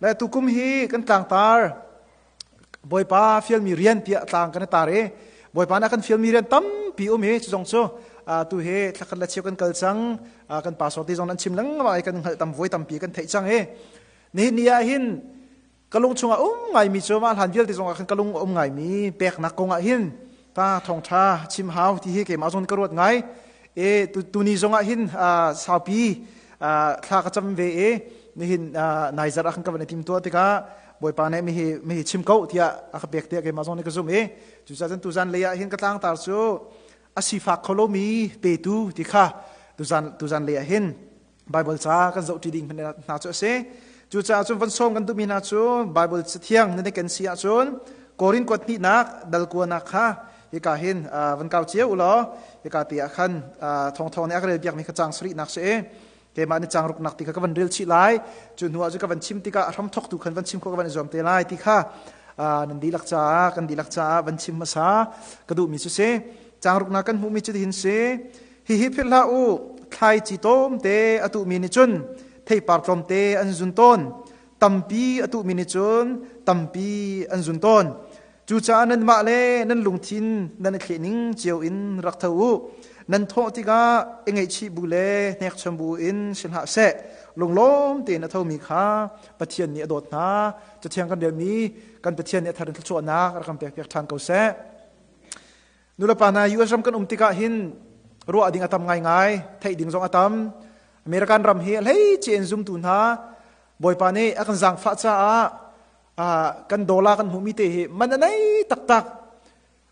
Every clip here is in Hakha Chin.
Le tukum hi kan tlangtar Bawipa fialmi rian tiah tlang kan i tar i Bawipa nih a kan fialmi rian tampi um hi cu zong cu tu hi thlakhat le cheu kan kal cang kan pastor ti zong nan chim lengmang i kan hngalh tam voi tampi kan theih cang i nihin ni ah hin ka lung chungah um ngaimi cu mah hlan vialte zong ah khan ka lung um ngaimi peknak kong ah hin ta thawngtha chim hau ti hi keimah zong ka ruat ngai e tuni zong ah hin saupi thla ka cam ve i nihin naizar ah khan ka van i tim tuah tikah Bawipa nih mihi mihi chim ko tiah a ka pek tiah keimah zong nih ka zumh i cucaah cun tuzan lei ah hin ka tlangtar cu a sifak kho lomi petu ti kha tuzan tuzan lei ah hin Bible ca kan zoh ṭi ding hna cu a si. Cucaah cun van sawm kan duhmi hna cu Bible cathiang nan i ken si ahcun Korin kuat hnihnak dal kuanak kha hika hin van kau cio u law hika ti ah khan thawngthawng nih a ka rel biakmi kha cang sarihnak si i keimah nih cang ruknak ti kha ka van rel chih lai. Cu hnu ah cu ka van chim tikah a hramthok tu khan van chim khawh ka van i zuam te lai ti kha nan dihlak caah kan dihlak caah van chim hmasa ka duhmi cu si. Cang ruknak kan hmuhmi cu hin si. Hihi philh hlah u, thlaici tlawmte a tuhmi nih cun theipar tlawmte an zun tawn. Tampi a tuhmi nih cun tampi an zun tawn. Cucaah nanmah le nan lungthin nan i thleh ning cio in rak tho u. Nan thawh tikah i ngaihchih bu le hnekchom bu in si hlah seh. Lunglawm tein a thomi kha Pathian nih a dawt hna. Cathiang kan relmi kan Pathian nih a thar in thluachuahnak rak kan pekpiak ṭhan ko seh. Nulepa hna US ram kan um tikah hin ruah ding a tam ngaingai, theih ding zong a tam. American ram hi hleice in zumtu hna Bawipa nih a kan zaangfah caah kan dollar kan hmuhmi te hi man a nei taktak.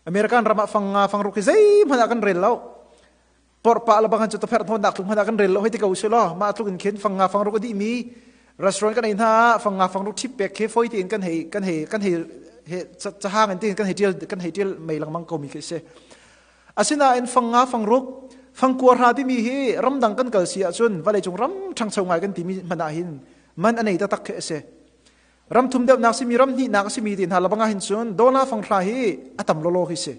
American ram ah fang nga fang ruk hi zeihmanh ah kan rel lo. Porhpah le bang cu topher thawnnak tluk hmanh ah kan rel lo hei ti ko usih law mah tluk in khin fang nga fang ruk a dihmi restaurant kan ei hna fang nga fang ruk thip pek khi foi tiin kan hei kan hei kan hei he cahang in tiin kan hei tial kan hei tial mei lengmang ko mi khi si. Asinain fang nga fang ruk fang kua hra timi hi ramdang kan kal si ahcun vawlei cung ram ṭhangcho ngai kan timi hmanh ah hin man a nei taktak khi a si. Ram thum deuhnak simi ram hnihnak a simi ti hna labang ah hin cun dollar fang hra hi a tam lawlaw khi si.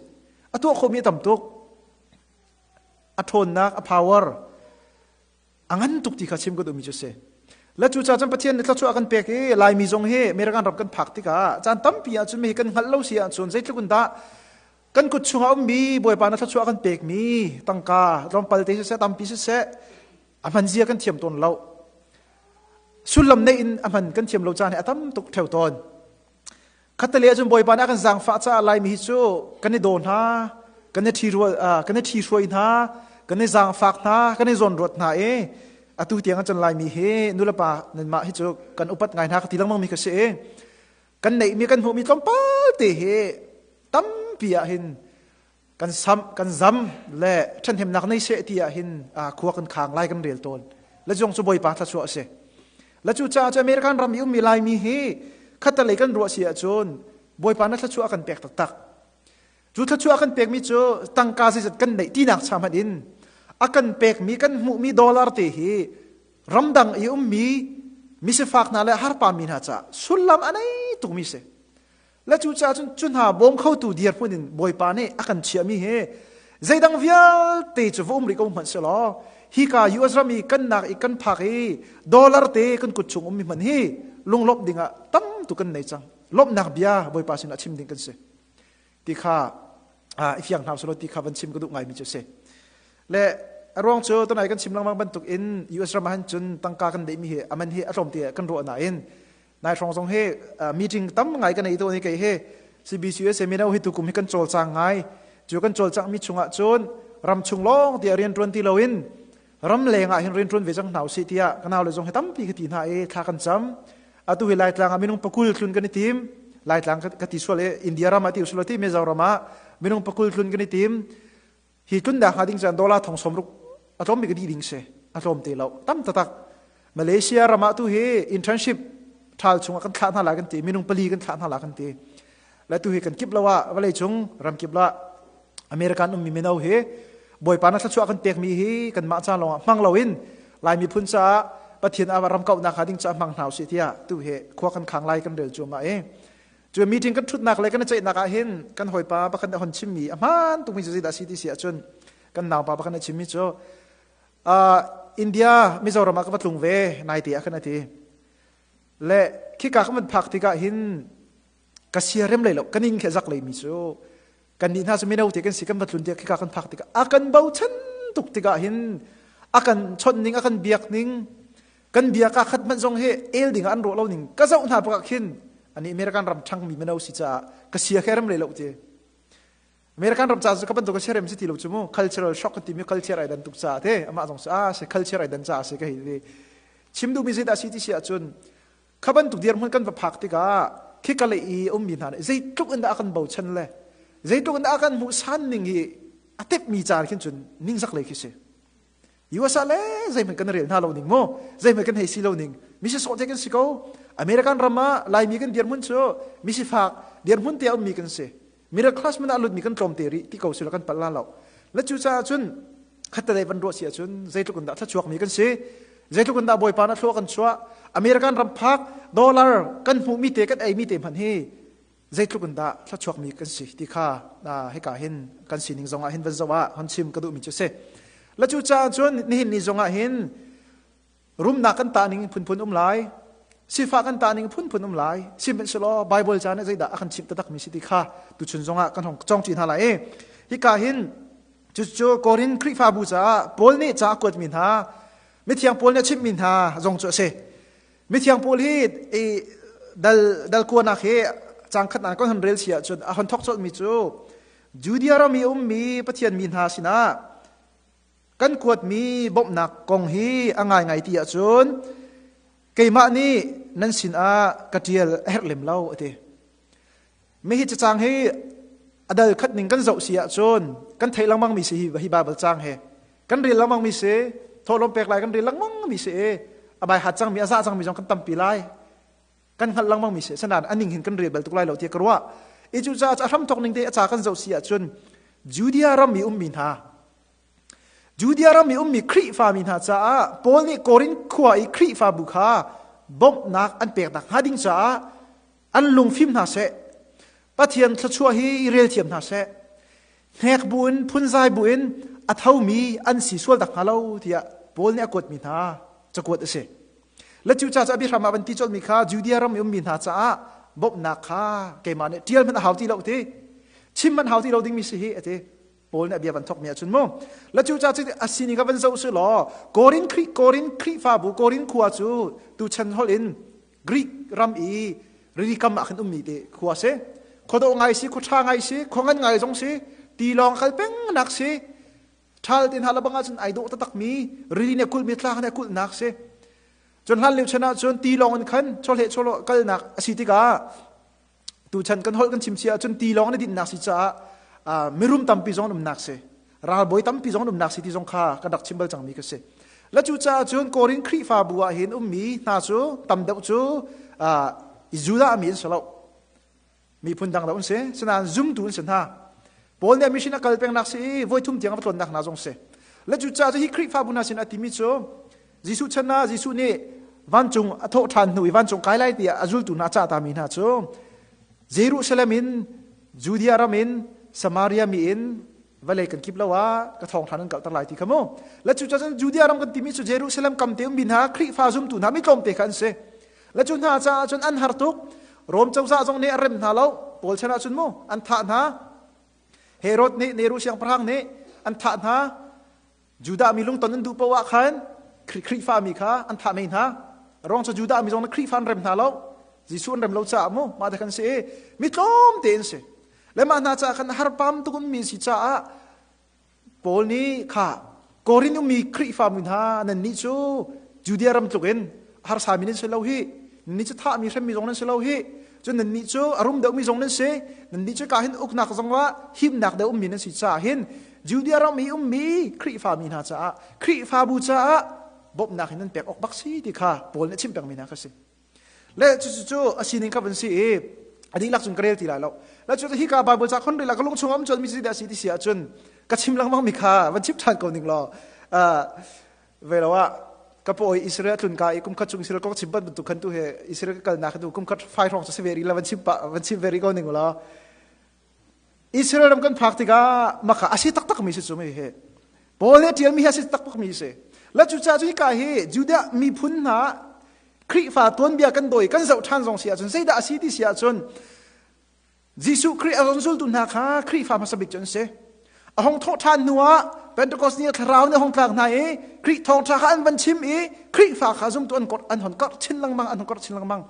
A tuah khawhmi a tam tuk. A ṭhawnnak a power a ngan tuk ti kha chim ka duhmi cu si. Le cu ca cun Pathian nih thluachuah a kan pek i Laimi zong hi American ram kan phak tikah caan tampi ahcun mi kan hngalh lo si ahcun zeitluk in dah kan kut chungah ummi Bawipa na thluachuah a kan pekmi tangka tlawmpal te siseh tampi siseh a hman zia kan thiam tawn lo. Sullam neih in a hman kan thiam lo caan hi a tam tuk theo tawn. Khattale ahcun Bawipa nih a kan zaangfah caah Laimi hi cu kan i daw hna, kan i kan i ṭhihruai hna, kan i zaangfak hna, kan i zawnruat hna i atu tiang ahcun Laimi hi nulepa nanmah hi cu kan upat ngai hna ka ti lengmang mi ka si i kan neihmi kan hmuhmi tlawmpal te hi tampi ah hin kan sam kan zam le ṭhenhnemnak nei seh ti ah hin khua kan khang lai kan rel tawn le zong cu Bawipa thluachuah a si le cu caah cu American ram i ummi Laimi hi khattelei kan ruah si ahcun Bawipa na thluachuah kan pek taktak cu thluachuah kan pekmi cu tangka zeizat kan neih tinak cha hmanh in a kan pekmi kan hmuhmi dollar te hi ramdang i ummi misifak hna le harpa mi hna caah sullam a nei tukmi si Le cucaah cun cu hna bawm khotu dirhmun in Bawipa nih a kan chiahmi hi zeidang vialte cu va um rih ko hmanh selaw hika US ram i kan nak i kan phak i dollar te kan kut chung ummi hmanh hi lunglawmh dingah tam tu kan nei cang. Lawmhnak bia Bawipa sinah chim ding kan si. Ti kha i fiang hna selaw ti kha van chim ka duh ngaimi cu a si. Le a ruang cu tunai kan chim lengmang bantuk in US ram ah hin cun tangka kan deihmi hi aman hi a tlawm ti kan ruah nain Nai hrawng zong hi meeting tam ngai ka nei tawn i kei hi CBCUSA mino hi tukum hi kan cawlcang ngai. Cu kan cawlcang mi chungah cun ram chung lawng tiah rian ṭuan ti loin ram leng ah hin rian ṭuan ve cang hna usih tiah ka nau le zong hi tampi ka ti hna i thla kan cam. Atu hi Laitlang ah minung pakul tlun kan i tim. Laitlang ka ti sual i India ram ah ti usul ti Mizoram ah minung pakul tlun kan i tim. Hi tlunnak hnga ding caan dollar thong sawm ruk a tlawm bik a dih ding si. A tlawm te lo. Tam taktak. Malaysia ram ah tu hi internship ṭhal chungah kan thlah hna lai kan ti. Minung pali kan thlah hna lai kan ti. Le tu hi kan kip lo ah vawlei cung ram kip lo ah American ummi mino hi Bawipa na thluachuah kan pekmi hi kanmah ca lawngah hmang loin Lai miphun caah Pathian a ram kauhnak hnga ding caah hmang hna usih tiah tu hi khua kan khang lai kan rel cuahmah i Cu meeting kan ṭhutnak le kan i ceihnak ah hin kan hawipa pakhat nih a hon chimmi a hmaan tukmi cu zeidah a si ti si ahcun kan naupa pakhat nih a chimmi cu India Mizoram ah ka va tlung ve naite ah khan a ti. Le khika kan van phak tikah hin ka siarem lei lo kan ing khi zak lei mi cu kan nih hna cu mino te kan si kan va tlun tiah khika kan phak tikah a kan bochan tuk tikah hin a kan chawnh ning a kan biak ning kan biak ah khat hmanh zong hi el ding ah an ruah lo ning ka zoh hna pakah khin ani American ram ṭhang mi mino si caah ka sia khe rem lei lo ti. American ram ca cu ka bantuk a rem si ti lo cu mu. Cultural shock kan timi culture ai dan tuk caah te amah zong a si culture ai dan caah si ka hei ti. Chim duhmi zeidah si ti si ahcun kha bantuk dirhmun kan va phak tikah khika lei i ummi hna nih zeitluk in dah a kan bochan le zeitluk in dah a kan hmuhsan ning hi a tepmi caan khin cun ningzak lei khi si. US ah le zeihmanh kan rel hna lo ning mu, zeihmanh kan hei si lo ning. Misi sawh te kan si ko. American ram ah Laimi kan dirhmun cu misifak dirhmun te a ummi kan si. Middle class man ah lutmi kan tlawm te rih ti ko sila kan palh la lo. La cu caah cun khatte van ruah si ahcun zeitluk in dah thlachuak mi kan si. Zeitluk in dah Bawipa na thlua kan chuah. American ram phak dollar kan hmuh mi te kan ei mi te hmanh hi zeitluk in dah thlachuak mi kan si ti kha hika hin kan sining zong ah hin van zoh ah hon chim ka duh mi cu si. La cu caah cun nihin ni zong ah hin Rumnak kan tah ning phunphun um lai. Sifah kan tah ning phunphun um lai. Sihmanhsehlaw Bible ca nih zeidah a kan chimh taktak mi si ti kha tuchun zongah kan hong cawng ṭi hna lai i hika hin cucu Korin Khrihfabu caah Paul nih ca a kuatmi hna mithiang Paul nih a chimhmi hna zong cu a si. Mithiang Paul hi i dal dal kuanak hi cang khat kan hon rel si ahcun a hon thok colhmi cu Judea ram i ummi Pathian mi hna sinah Kan kuatmi bawmhnak kong hi a ngaingai ti ahcun keimah nih nan sinah ka ṭial a herh lem lo a ti. Mi hi cacang hi a dal khat ning kan zoh si ahcun kan theih lengmang mi si hi hi Bible cang hi kan rel lengmang mi si thawhlawm pek lai kan rel lengmang mi si i a bai hat cang mi a za cang mi zong kan tampi lai kan hngalh lengmang mi si sanan aning hin kan rel bal tuk lai lo tiah ka ruah. I cu caah a hram thok ning te a ca kan zoh si ahcun Judea ram i ummi hna Judea ram i ummi Khrihfami hna caah Paul nih Korin khua i Khrihfabu kha bawmhnak an pek nakhnga ding caah an lungfim hna seh. Pathian thluachuah hi i relthiam hna seh. Hnek buin phunzai buin a thomi an si sual dak hnga lo tiah Paul nih a kuatmi hna cakuat a si. Le cu ca cu a biahram ah van ti colhmi kha Judea ram i ummi hna caah bawmhnak kha keimah nih ṭial hmanh a hau ti lo ti. Chim hmanh hau ti lo dingmi si hi a ti. Paul nih a bia van thawkmi ahcun mu la cu ca cu a sining kha van zoh si law Korin Khrih Korin Khrihfabu Korin khua cu tuchan holh in Greek ram i rili kam ah khan ummi te khua si. Khuadawh ngai si, khua ṭha ngai si, khua ngan ngai zong si, tilawng kal peng nak si. Ṭhal tin ha labang ahcun ai dawh taktak mi rili nih a kulhmi tlang nih a kulhnak si. Cun hlan lio chan ahcun tilawng in khan chawhleh chawlawh kalnak a si tikah Tuchan kan holh kan chim si ahcun ti lawng na dinnak si caah mirum tampi zong an umnak si. Ralbawi tampi zong an umnak si ti zong kha kan rak chim bal cangmi ka si. La cu caah cun Korin Khrihfabu ah hin ummi hna cu tam deuh cu Judah mi an si lo. Miphun dang lo an si. Sinain zumtu an si hna. Paul nih mission a kal pengnak si i voi thum tiang a va tlawnnak hna zong si. Le cu caah cu hi Khrihfabu hna sin a timi cu Jesuh chan ah Jesuh nih vancung a thawh ṭhan hnu i vancung kai lai tiah a zultu hna a cahtami hna cu Jerusalem in Judea ram in Samaria mi in vawlei kan kip lo ah ka thawng ṭhan an kalter lai ti kha mu. Le cu cun Judea ram kan timi cu Jerusalem kam te ummi hna Khrihfa zumtu hna mi tlawmte kha an si. Le cu hna caah cun an har tuk. Rom cozah zong nih a rem hna lo. Paul chan ah cun mu an thah hna. Herod nih Neru siangpahrang nih an thah hna. Judah mi lungton an duh paoh ah khan Khrihfa mi kha an thah mei hna. Rong cu Judah mi zong na Khrihfa an rem hna lo. Jesuh an rem lo caah mu mah te khan si i mi tlawm tein si. Le mah hna caah khan harpam tuk ummi si caah Paul nih kha Korin ummi Khrihfa mi hna nan nih cu Judea ram tluk in harsa mi nan si lo hi. Nan nih cu thahmi hremmi zong nan si lo hi. Cun nan nih cu a rum deuhmi zong nan si. Nan nih cu ka hin uknak zong ah himnak deuh ummi nan si caah hin Judea ram i ummi Khrihfa mi hna caah Khrihfabu caah bawmhnak in nan pek awk bak si ti kha Paul nih a chim pengmi hna kha si. Le cucu cu a sining kha van si i a dihlak cun ka rel ti lai lo. Le cu hika Bible ca khon rila ka lung chung am chuan mi si dah si ti si ahcun ka chim lengmang mi kha van chim ṭhan ko ning law ve lo ah ka pawi Israel tlun ka i kum khat chung Israel kong chim ban bantuk khan tu he Israel ka kalnak tu kum khat fai hrawng cu si ve ri la van chim pa van chim ve ri ko ning law Israel ram kan phak tikah maka a si taktak mi si cu mi hi Paul nih a ṭialmi hi a si taktak mi si. La cucaah cu hika hi Judah miphun hna. Khrihfa tuanbia kan dawi kan zoh ṭhan zong si ahcun zeidah a si ti si ahcun Jesuh Khrih a rawn zultu hna kha Khrihfa hmasa bik cu an si. A hung thawh ṭhan hnuah Pentecost ni ah thlarau nih a hung tlak hna i Khrih thawngṭha kha an van chim i Khrihfa kha zumtu an an hon karh chin lengmang an hon karh chin lengmang.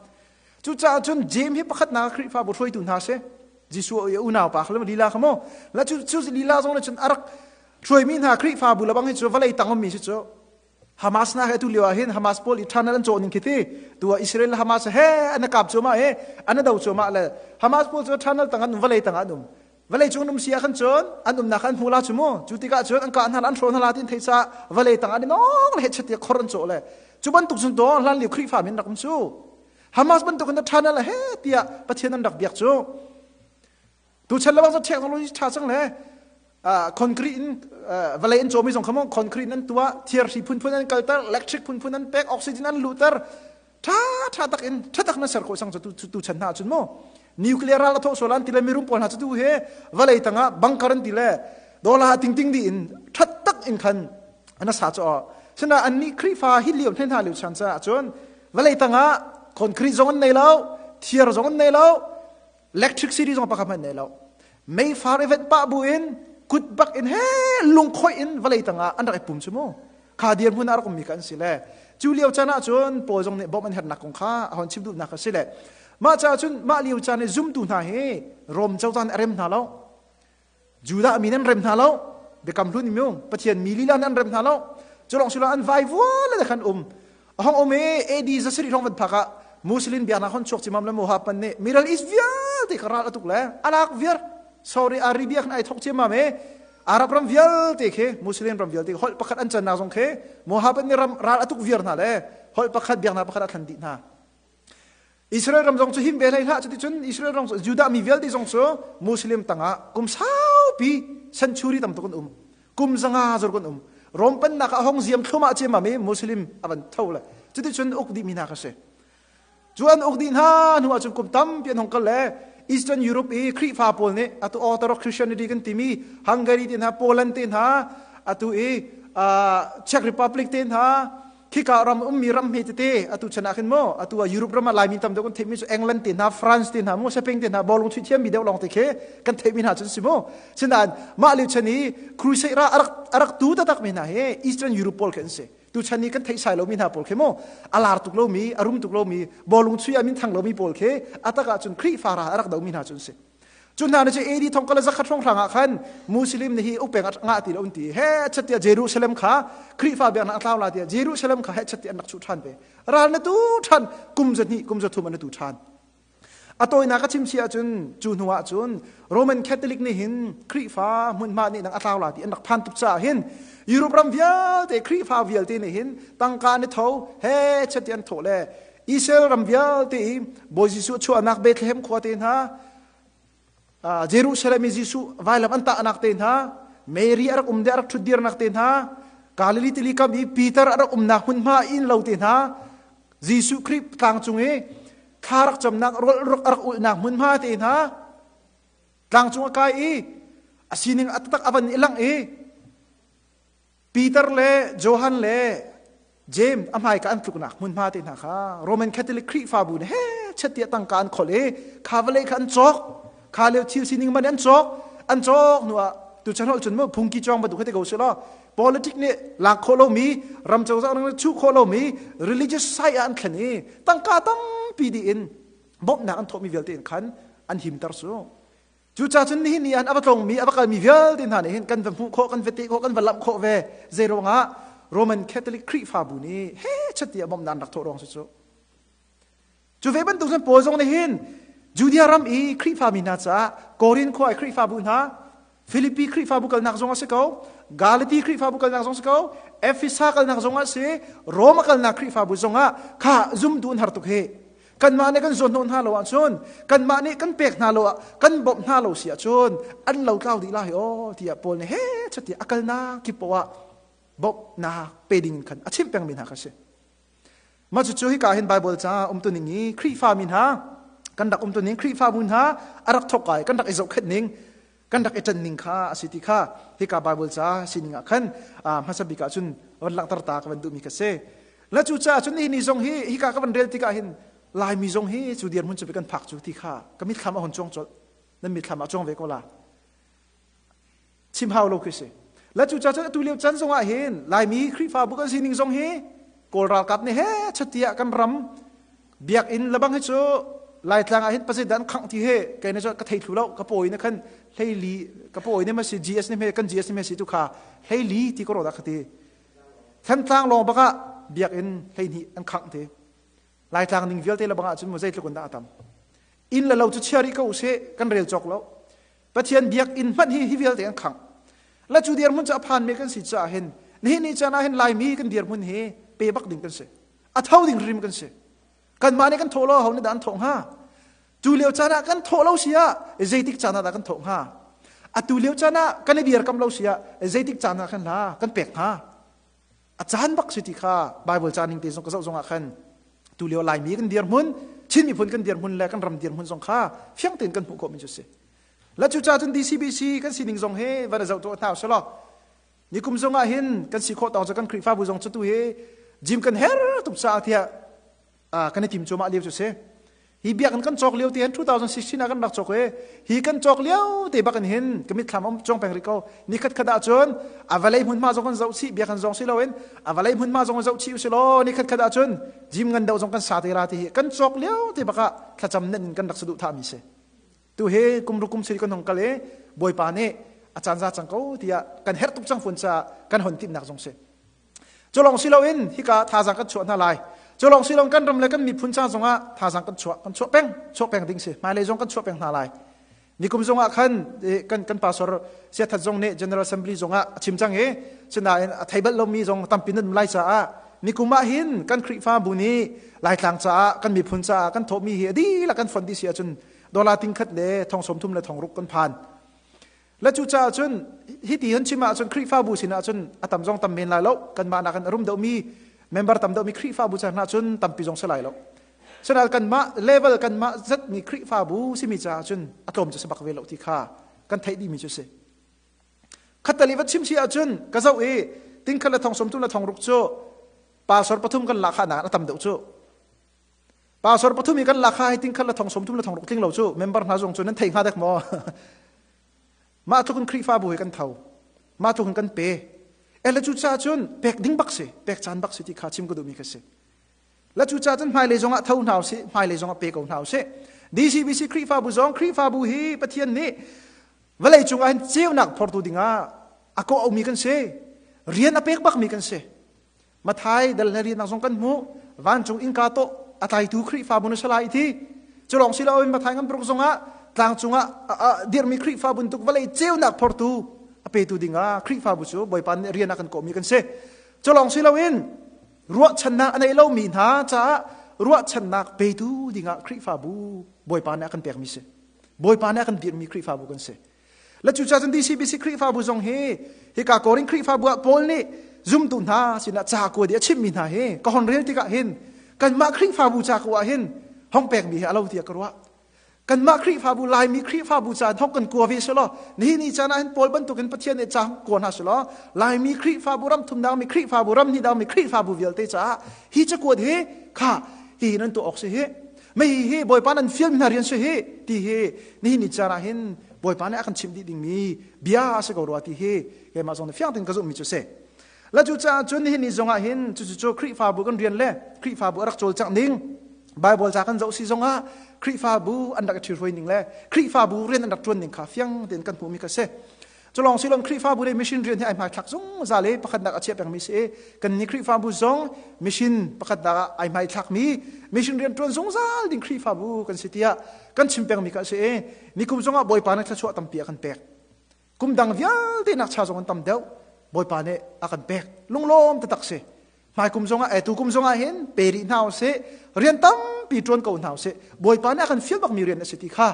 Cucaah cun Jeim hi pakhatnak Khrihfabu hruaitu hna si. Jesuh i unau pa kha lila kha mu. La cu cu lila zong le cun a rak hruaimi hna Khrihfabu lebang hi cu vawlei tang ummi si cu. Hamas na he tu lio ah hin Hamas pawl i ṭhan an cawh ning khi ti tu ah Israel le Hamas he an kap cuahmah he an do cuahmah le Hamas pawl cu ṭhanal tang an um vawlei tang an um vawlei cung an um si ah khan cun an umnak an hmu la cu mu cu tikah cun an kah hna an hraw hna la tin thei ca vawlei tang an i nong le he khor an cawh le cu bantuk cun to hlan lio Khrihfa min rak um cu Hamas bantuk in ṭhanal he tiah Pathian an rak biak cu Tu chan lebang cu technology ṭha cang le concrete in vawlei an cawmi zong kha mo concrete in an tuah thirhri phunphun an kalter electric phunphun an pek oxygen an luhter ṭha ṭha tak in ṭha tak na ser khawh sang cu tu chan hna cun mu nuclear ral a thawh sual an ti le mirum pawl hna cu tu he vawlei tangah bunker an ti le dollar ting ting di in ṭhat tak in khan an sa cu sina an nih Khrihfa hi lio hne hna lio chan caah cun vawlei tangah concrete zong an nei lo thir zong an nei lo Electricity zong pakhat hmanh nei lo. Meifar i venh pah bu in kut bak in he lungkhoi in vawlei tangah an rak i pum cu mu. Kha dirhmun ah rak ummi kha an si le cu lio caan ah cun Paul zong nih bawmh an herhnak kong kha a hon chim duhnak a si le mah caah cun mah lio caan i zumtu hna hi Rom cozah nih a rem hna lo. Judah mi nan rem hna lo. Biakam hlun mi Pathian mi lila nan rem hna lo. Cu lawng silo an vaivual le khan um. A hong um i AD 700 hrawng van phak ah Muslim biaknak hon chuak cimam le Muhammad nih Middle East vialte kha ral atuk le alak viar Saudi Arabia khan ai thok ciamam i Arab ram vialte khi Muslim ram vialte holh pakhat an cannak zong khi Muhammad nih ram ral atuk viar hna le holh pakhat biaknak pakhat a thlan dih hna. Israel ram zong cu him ve hlei hlah cuticun Israel ram Judah mi vialte zong cu Muslim tangah kum saupi century tam tuk an um kum 500 zor kan um Rom pennak ah hong ziam thlumah ciamam i Muslim avan tho le cuticun uk dih mi hna kha si cu an uk dih hna hnu ahcun kum tampi an hong kal le Eastern Europe i Khrihfa pawl nih atu Orthodox Christianity kan timi Hungary te hna Poland te hna atu i Czech Republic te hna Khika ram ummi ram hme tete atu chan ah khin maw atu ah Europe ram ah Laimi tam deuh kan theihmi cu England te hna France te hna maw Spain te hna bawlung chuih thiammi deuh lawng te khi kan theihmi hna cun si maw sinain mah lio chan i crusade ra arak arak tu taktak mi hna hi Eastern Europe pawl khi an si tu chan i kan theih sai lomi hna pawl khi maw a lar tuk lomi a rum tuk lomi bawlung chuih ah min thang lomi pawl khi atak ah cun Khrihfa ra arak domi hna cun si Cu hna nih cu AD thong kala zakhat hrawnghrang ah khan Muslim nih hi ukpeng ngah ti lo an ti. He chatia Jerusalem kha Khrihfa biaknak a tlau la tiah Jerusalem kha he chatia an rak chuh ṭhan ve. Ral na tu ṭhan kum zahnih kum zathum an tu ṭhan. A tawinak a chim si ahcun cu hnu ah cun Roman Catholic nih hin Khrihfa hmunhma nih nang a tlau la ti an rak phan tuk caah hin Europe ram vialte Khrihfa vialte nih hin tangka an i tho he chatia an thawh le Israel ram vialte i Bawi Jesuh chuahnak Bethlehem khua te hna Jerusalem i Jesuh vailam an tahnak te hna Mary a rak um de a rak ṭhutdirnak te hna Galilee tili kam i Peter a rak umnak hmunhma inn lo te hna Jesuh Khrih tlang cung i thla rak camnak rawl a rak ulhnak hmunhma te hna tlang cung a kai i a sining a taktak a van i langh i Peter le Johan le James a hmaika an tluknak hmunhma te hna kha Roman Catholic Khrihfabu nih he chet tiah tangka an khol i kha vawlei kha an cawk kha lio thil sining man an cawk an cawk hnu ah tu chan hol cun mu phungki cawng bantuk te ko si law politic nih lak khawh lomi ram cozah nih chuh khawh lomi religious site ah an thlen i tangka tampi dih in bawmhnak an thawhmi vialte in khan an himter su Cucaah cun nihin ni ah a va tlawngmi, a va kalmi vialte hna nih hin kan va hmuh khawh, kan va teh khawh, kan va lamh khawh ve. Zeiruangah Roman Catholic Khrihfabu nih he chat tiah bawmhnak an rak thawh ruang si cu. Cu ve bantuk cun Paul zong nih hin Judea ram i Khrihfami hna caah Korin khua i Khrihfabu hna, Philippi Khrihfabu kalnak zong a si ko, Galati Khrihfabu kalnak zong a si ko, Efesa kalnak zong a si, Rome kalnak Khrihfabu zong ah kha zumtu an har tuk hi. Kanmah nih kan zuanhnawh hna lo ahcun, kanmah nih kan pek hna lo ah, kan bawmh hna lo si ahcun an lotlau dih lai aw tiah Paul nih he chati a kalnak kip poah ah bawmhnak pe ding khan a chimh pengmi hna kha si. Mah cucu hika hin Bible ca umtu ning i Khrihfa mi hna kan rak umtu ning Khrihfabu hna a rak thawk kai kan rak i zohkhenh ning kan rak i ṭan ning kha a si ti kha hika Bible ca sining ah khan hmasa bik ah cun van langhter ta ka van duhmi kha si. La cu caah cun ni zong hi hika ka van rel tikah hin Laimi zong hi cu dirhmun cu kan phak cu ti kha ka mitthlam a hon cuang colh. Nan mitthlam ah cuang ve ko la. Chim hau lo khi si. La cu caah cun atu lio chan zong ah hin Laimi Khrihfabu kan sining zong hi Kawl ralkap nih he chatiah kan ram biakinn lebang hi cu Laitlang ah hin pasai dan khangh ti he kai na ka thei thlu lo ka pawi na khan hleili ka pawi ne ma si GS ne me kan GS ne me si tu kha hleili ti ko ro da khati Thantlang lawng bak ah biakinn 12 an khangh ti. Laitlang ning vialte le bang ah cun mu zeitluk in dah a tam. Inn le lo cu chia rih ko usih kan rel cawk lo. Pathian biakinn hmanh hi hi vialte an khangh. La cu dirhmun cu a phan mi kan si caah hin nihin ni caan ah hin Laimi kan dirhmun hi pe bak ding kan si. A tho ding rim kan si. Kanmah nih kan thawh lo ho nih dah an thawh hnga? Tu lio caan ah kan thawh lo si ah zeitik caan ah dah kan thawh hnga? Atu lio caan ah kan i dirkam lo si ah zeitik caan ah khan hla kan pek hnga? A caan bak si ti kha Bible caan ning te zong ka zoh zong ah khan tu lio Laimi kan dirhmun, Chin miphun kan dirhmun le kan ram dirhmun zong kha fiang tein kan hmuh khawh mi cu si. La cu ca cun DCBC kan sining zong hi van zoh tuah hna usih law nikum zong ah hin kan si khawh tawng cu kan Khrihfabu zong cu tu hi gym kan her tuk caah tiah kan i tim cuahmah lio cu si. Hi biakinn kan cawk lio te hin 2016 ah kan rak cawk i hi kan cawk lio te bak in hin ka mitthlam um cong peng rih ko. Ni khat khat ah cun a vawlei hmunhma zong kan zoh chih biakinn zong si loin a vawlei hmunhma zong zoh chih usih law ni khat khat ah cun gym ngan deuh zong kan sa te la ti hi kan cawk lio te bak ah thlacam nen in kan rak saduh thah mi si. Tu hi kum ru kum siri kan hong kal i Bawipa nih a caan za cang ko tiah kan herh tuk cang fun caah kan hon timhnak zong si. Cu lawng si loin hika thazaang kan chuah hna lai. Cu lawng si loin kan ram le kan miphun ca zongah thazaang kan chuah kan chuah peng chuah peng ding si. Hmailei zong kan chuah peng hna lai. Nikum zongah khan kan kan pastor Siathat zong nih General Assembly zongah a chim cang i sinain a thei bal lomi zong tampi nan um lai caah nikum ah hin kan Khrihfabu nih Laitlang caah kan miphun caah kan thawhmi hi a dihlak kan fund dih si ahcun dollar ting khat le thong sawm thum le thong ruk kan phan. Le cucaah cun hiti han chim ahcun Khrihfabu sinah cun a tam zong tam men lai lo. Kanmah nakin a rum deuhmi member tam deuhmi Khrihfabu ca hna cun tampi zong si lai lo. Sinain kanmah level kanmah zatmi Khrihfabu simi caah cun a tlawm cu si bak ve lo ti kha kan theih dihmi cu si. Khattali va chim si ahcun ka zoh i tingkhat le thong sawm thum le thong ruk cu pastor pathum kan lak nak a tam deuh cu. Pastor pathum i kan lak kha hei tingkhat le thong sawm thum le thong ruk tling lo cu member hna zong cu nan thei hnga dek maw? Mah tluk in Khrihfabu hi kan tho. Mah tluk in kan pe. Ele cu ca cun pek ding bak si, pek caan bak si ti kha chim ka duhmi kha si. La cu ca cun hmailei zong ah tho hna usih, hmailei zong ah pe ko hna usih. DCBC Khrihfabu zong Khrihfabu hi Pathian nih vawlei cung ah hin ceunak phortu dingah a kawh aumi kan si. Rian a pek bakmi kan si. Mathai dal le riannak zong kan hmuh. Vancung innka tawh a tlaitu Khrihfabu na si lai ti. Cu lawng si loin Mathai ngan paruk zongah tlang cungah dirmi Khrihfa bantuk vawlei ceunak phortu a petu dingah Khrihfabu cu Bawipa nih rian a kan kawhmi kan si. Cu lawng si loin ruahchannak a nei lomi hna caah ruahchannak petu dingah Khrihfabu Bawipa nih a kan pekmi si. Bawipa nih a kan dirhmi Khrihfabu kan si. Le cucaah cun DCBC Khrihfabu zong hi hika Korin Khrihfabu ah Paul nih zumtu hna sinah ca kua di a chimmi hna hi ka hon rel tikah hin kanmah Khrihfabu ca ko ah hin hong pekmi hi a lo tiah ka ruah. Kanmah Khrihfabu Laimi Khrihfabu ca hong kan kua ve selaw nihin ni caan ah hin Paul bantukin Pathian nih ca hong kua hna selaw Laimi Khrihfabu ram thumnak mi Khrihfabu ram hnih mi Khrihfabu vialte caah hi cakuat hi kha hi nan tuah awk si hi mei hi Bawipa nan fial hna rian si hi ti hi nihin ni caan ah hin Bawipa nih a kan chimh dih dingmi bia a si ko rua ti hi keimah zong nih fiang tein ka zumhmi cu si. La cu caah cun nihin ni zong ah hin cucu cu Khrihfabu kan rian le Khrihfabu a rak cawlcangh ning Bible ca kan zoh si zong ah Khrihfabu an rak i ṭhihruai ning le Khrihfabu rian an rak ṭuan ning kha fiang tein kan hmuhmi kha si. Culawng silon Khrihfabu le mission rian hi ai hmaithlak zungzal i pakhatnak a chia pengmi si i kan ni Khrihfabu zong mission pakhatnak ah ai hmaithlakmi mission rian ṭuan zungzal ding Khrihfabu kan si tiah kan chim pengmi kha a si i nikum zongah Bawipa nih thluachuah tampi a kan pek. Kum dang vialte nak cha zong an tam deuh Bawipa nih a kan pek. Lunglawm taktak si. Hmai kum zongah eh tu kum zongah hin pe rih hna usih rian tampi ṭuan ko hna usih Bawipa nih a kan fial bakmi rian a si ti kha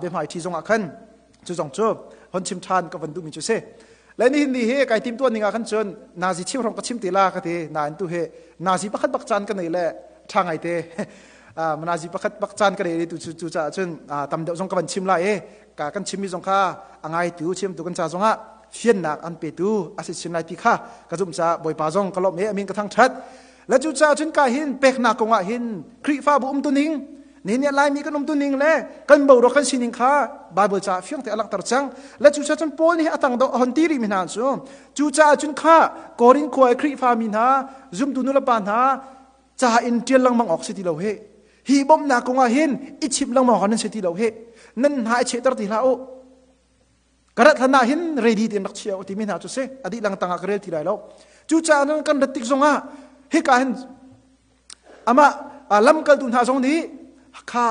biahmai ṭhi zongah khan cu zong cu hon chim ṭhan ka van duhmi cu si. Le nihin ni hi kai tim tuan ning ah khan cun nazi chim hrong ka chim te la ka ti nain tu hi nazi pakhat bak caan ka nei le ṭha ngai te nazi pakhat bak caan ka nei tu cu caah cun tam deuh zong ka van chim lai i ka kan chimmi zong kha a ngaitu chimtu kan ca zongah fiannak an petu a si chin lai ti kha ka zumh caah Bawipa zong ka lawmh i amin ka thangṭhat. Le cu caah cun ka hin peknak kong ah hin Khrihfabu um tuning ni nih Laimi kan um tuning le kan boruak kan sining kha Bible caah fiang te a langhter cang. Le cu caah cun Paul nih a tang do a hon ti rih mi hna cu cu caah cun kha Korin khua i Khrihfa mi hna zumtu nulepa hna ca in ṭial lengmang awk si ti lo hi. Hi bawmhnak kong ah hin i chimh lengmang awk nan si ti lo hi. Nan hna i chehter ti hlah u. Ka rat hlan ah hin ready tein rak chia u timi hna cu si. A dih lang tang ah ka rel ti lai lo. Cucaah nan kan rat tik zongah hika hin amah lamkaltu hna zong nih kha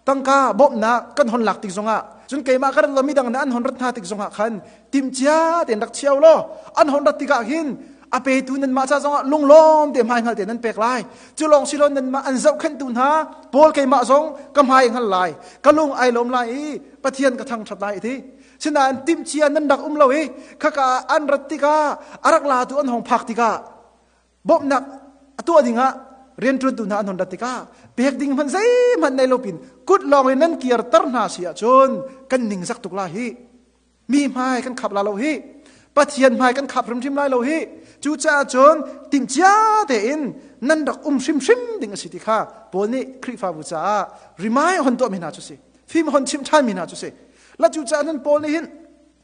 tangka bawmhnak kan hon lak tik zongah cun keimah ka rat lo midang nih an hon rat hna tik zongah khan timcia tein rak chia u law an hon rat tikah hin a petu nanmah ca zongah lunglawm te hmai hngal te nan pek lai. Cu lawng si lo nanmah an zohkhenhtu hna Paul keimah zong ka hmai hngal lai, ka lung ai lawm lai i Pathian ka thangṭhat lai ti. Sinain timhcia nan rak um lo i khaka an rat tikah a rak latu an hong phak tikah bawmhnak a tuah dingah rianṭuantu hna an hon rat tikah pek ding hmanh zeihmanh nei lo pin kut lawng in nan kirter hna si ahcun kan ningzak tuk lai hi. Mi hmai kan khap la lo hi. Pathian hmai kan khap hrimhrim lai lo hi. Cucaah cun timhcia tein nan rak um hrimhrim ding a si ti kha Paul nih Khrihfabu caah rimai hon tuahmi hna cu si. Fim hon chimh ṭhanmi hna cu si. La cucaah nan Paul nih hin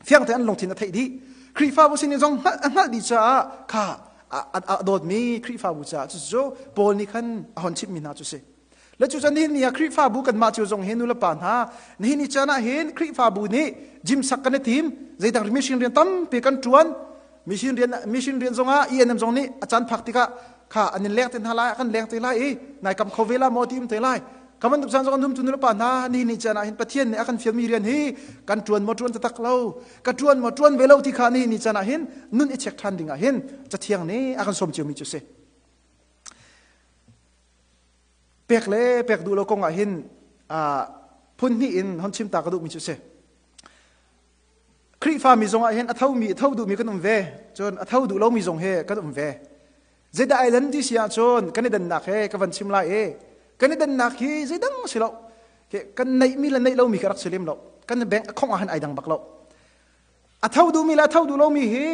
fiang tein an lungthin a theih dih. Khrihfabu sin in zong a hngalh dih caah kha a dawtmi Khrihfabu caah cucu Paul nih khan a hon chimhmi hna cu si. Le cu nihin ni ah Khrihfabu kanmah cio zong hi nulepa hna nihin ni caan ah hin Khrihfabu nih gym sak kan i tim zeidang mission rian tampi kan ṭuan mission rian mission rian zongah ENM zong nih a caan phak tikah kha an in leng te hna lai kan leng te lai i nai kam kho ve la maw ti um te lai ka bantuk caan zong an um tu nulepa hna nihin ni caan ah hin Pathian nih a kan fialmi rian hi kan ṭuan maw ṭuan taktak lo ka ṭuan maw ṭuan ve lo ti kha nihin ni caan ah hin nun i check ṭhan ding ah hin cathiang nih a kan sawm ciomi cu si. Pek le pek duh lo kong ah hin phun hnih in hon chim ta ka duhmi cu si. Khrihfa mi zong ah hin a tho mi tho duhmi kan um ve, cun a tho duh lomi zong he kan um ve. Zeidah ai dan ti si ahcun kan i dannak he ka van chim lai i kan i dannak hi zeidang si lo. Kan neihmi le neih lomi ka rak si lem lo. Kan bank a khong ah hin ai dang bak lo. A tho duhmi le a tho duh lomi hi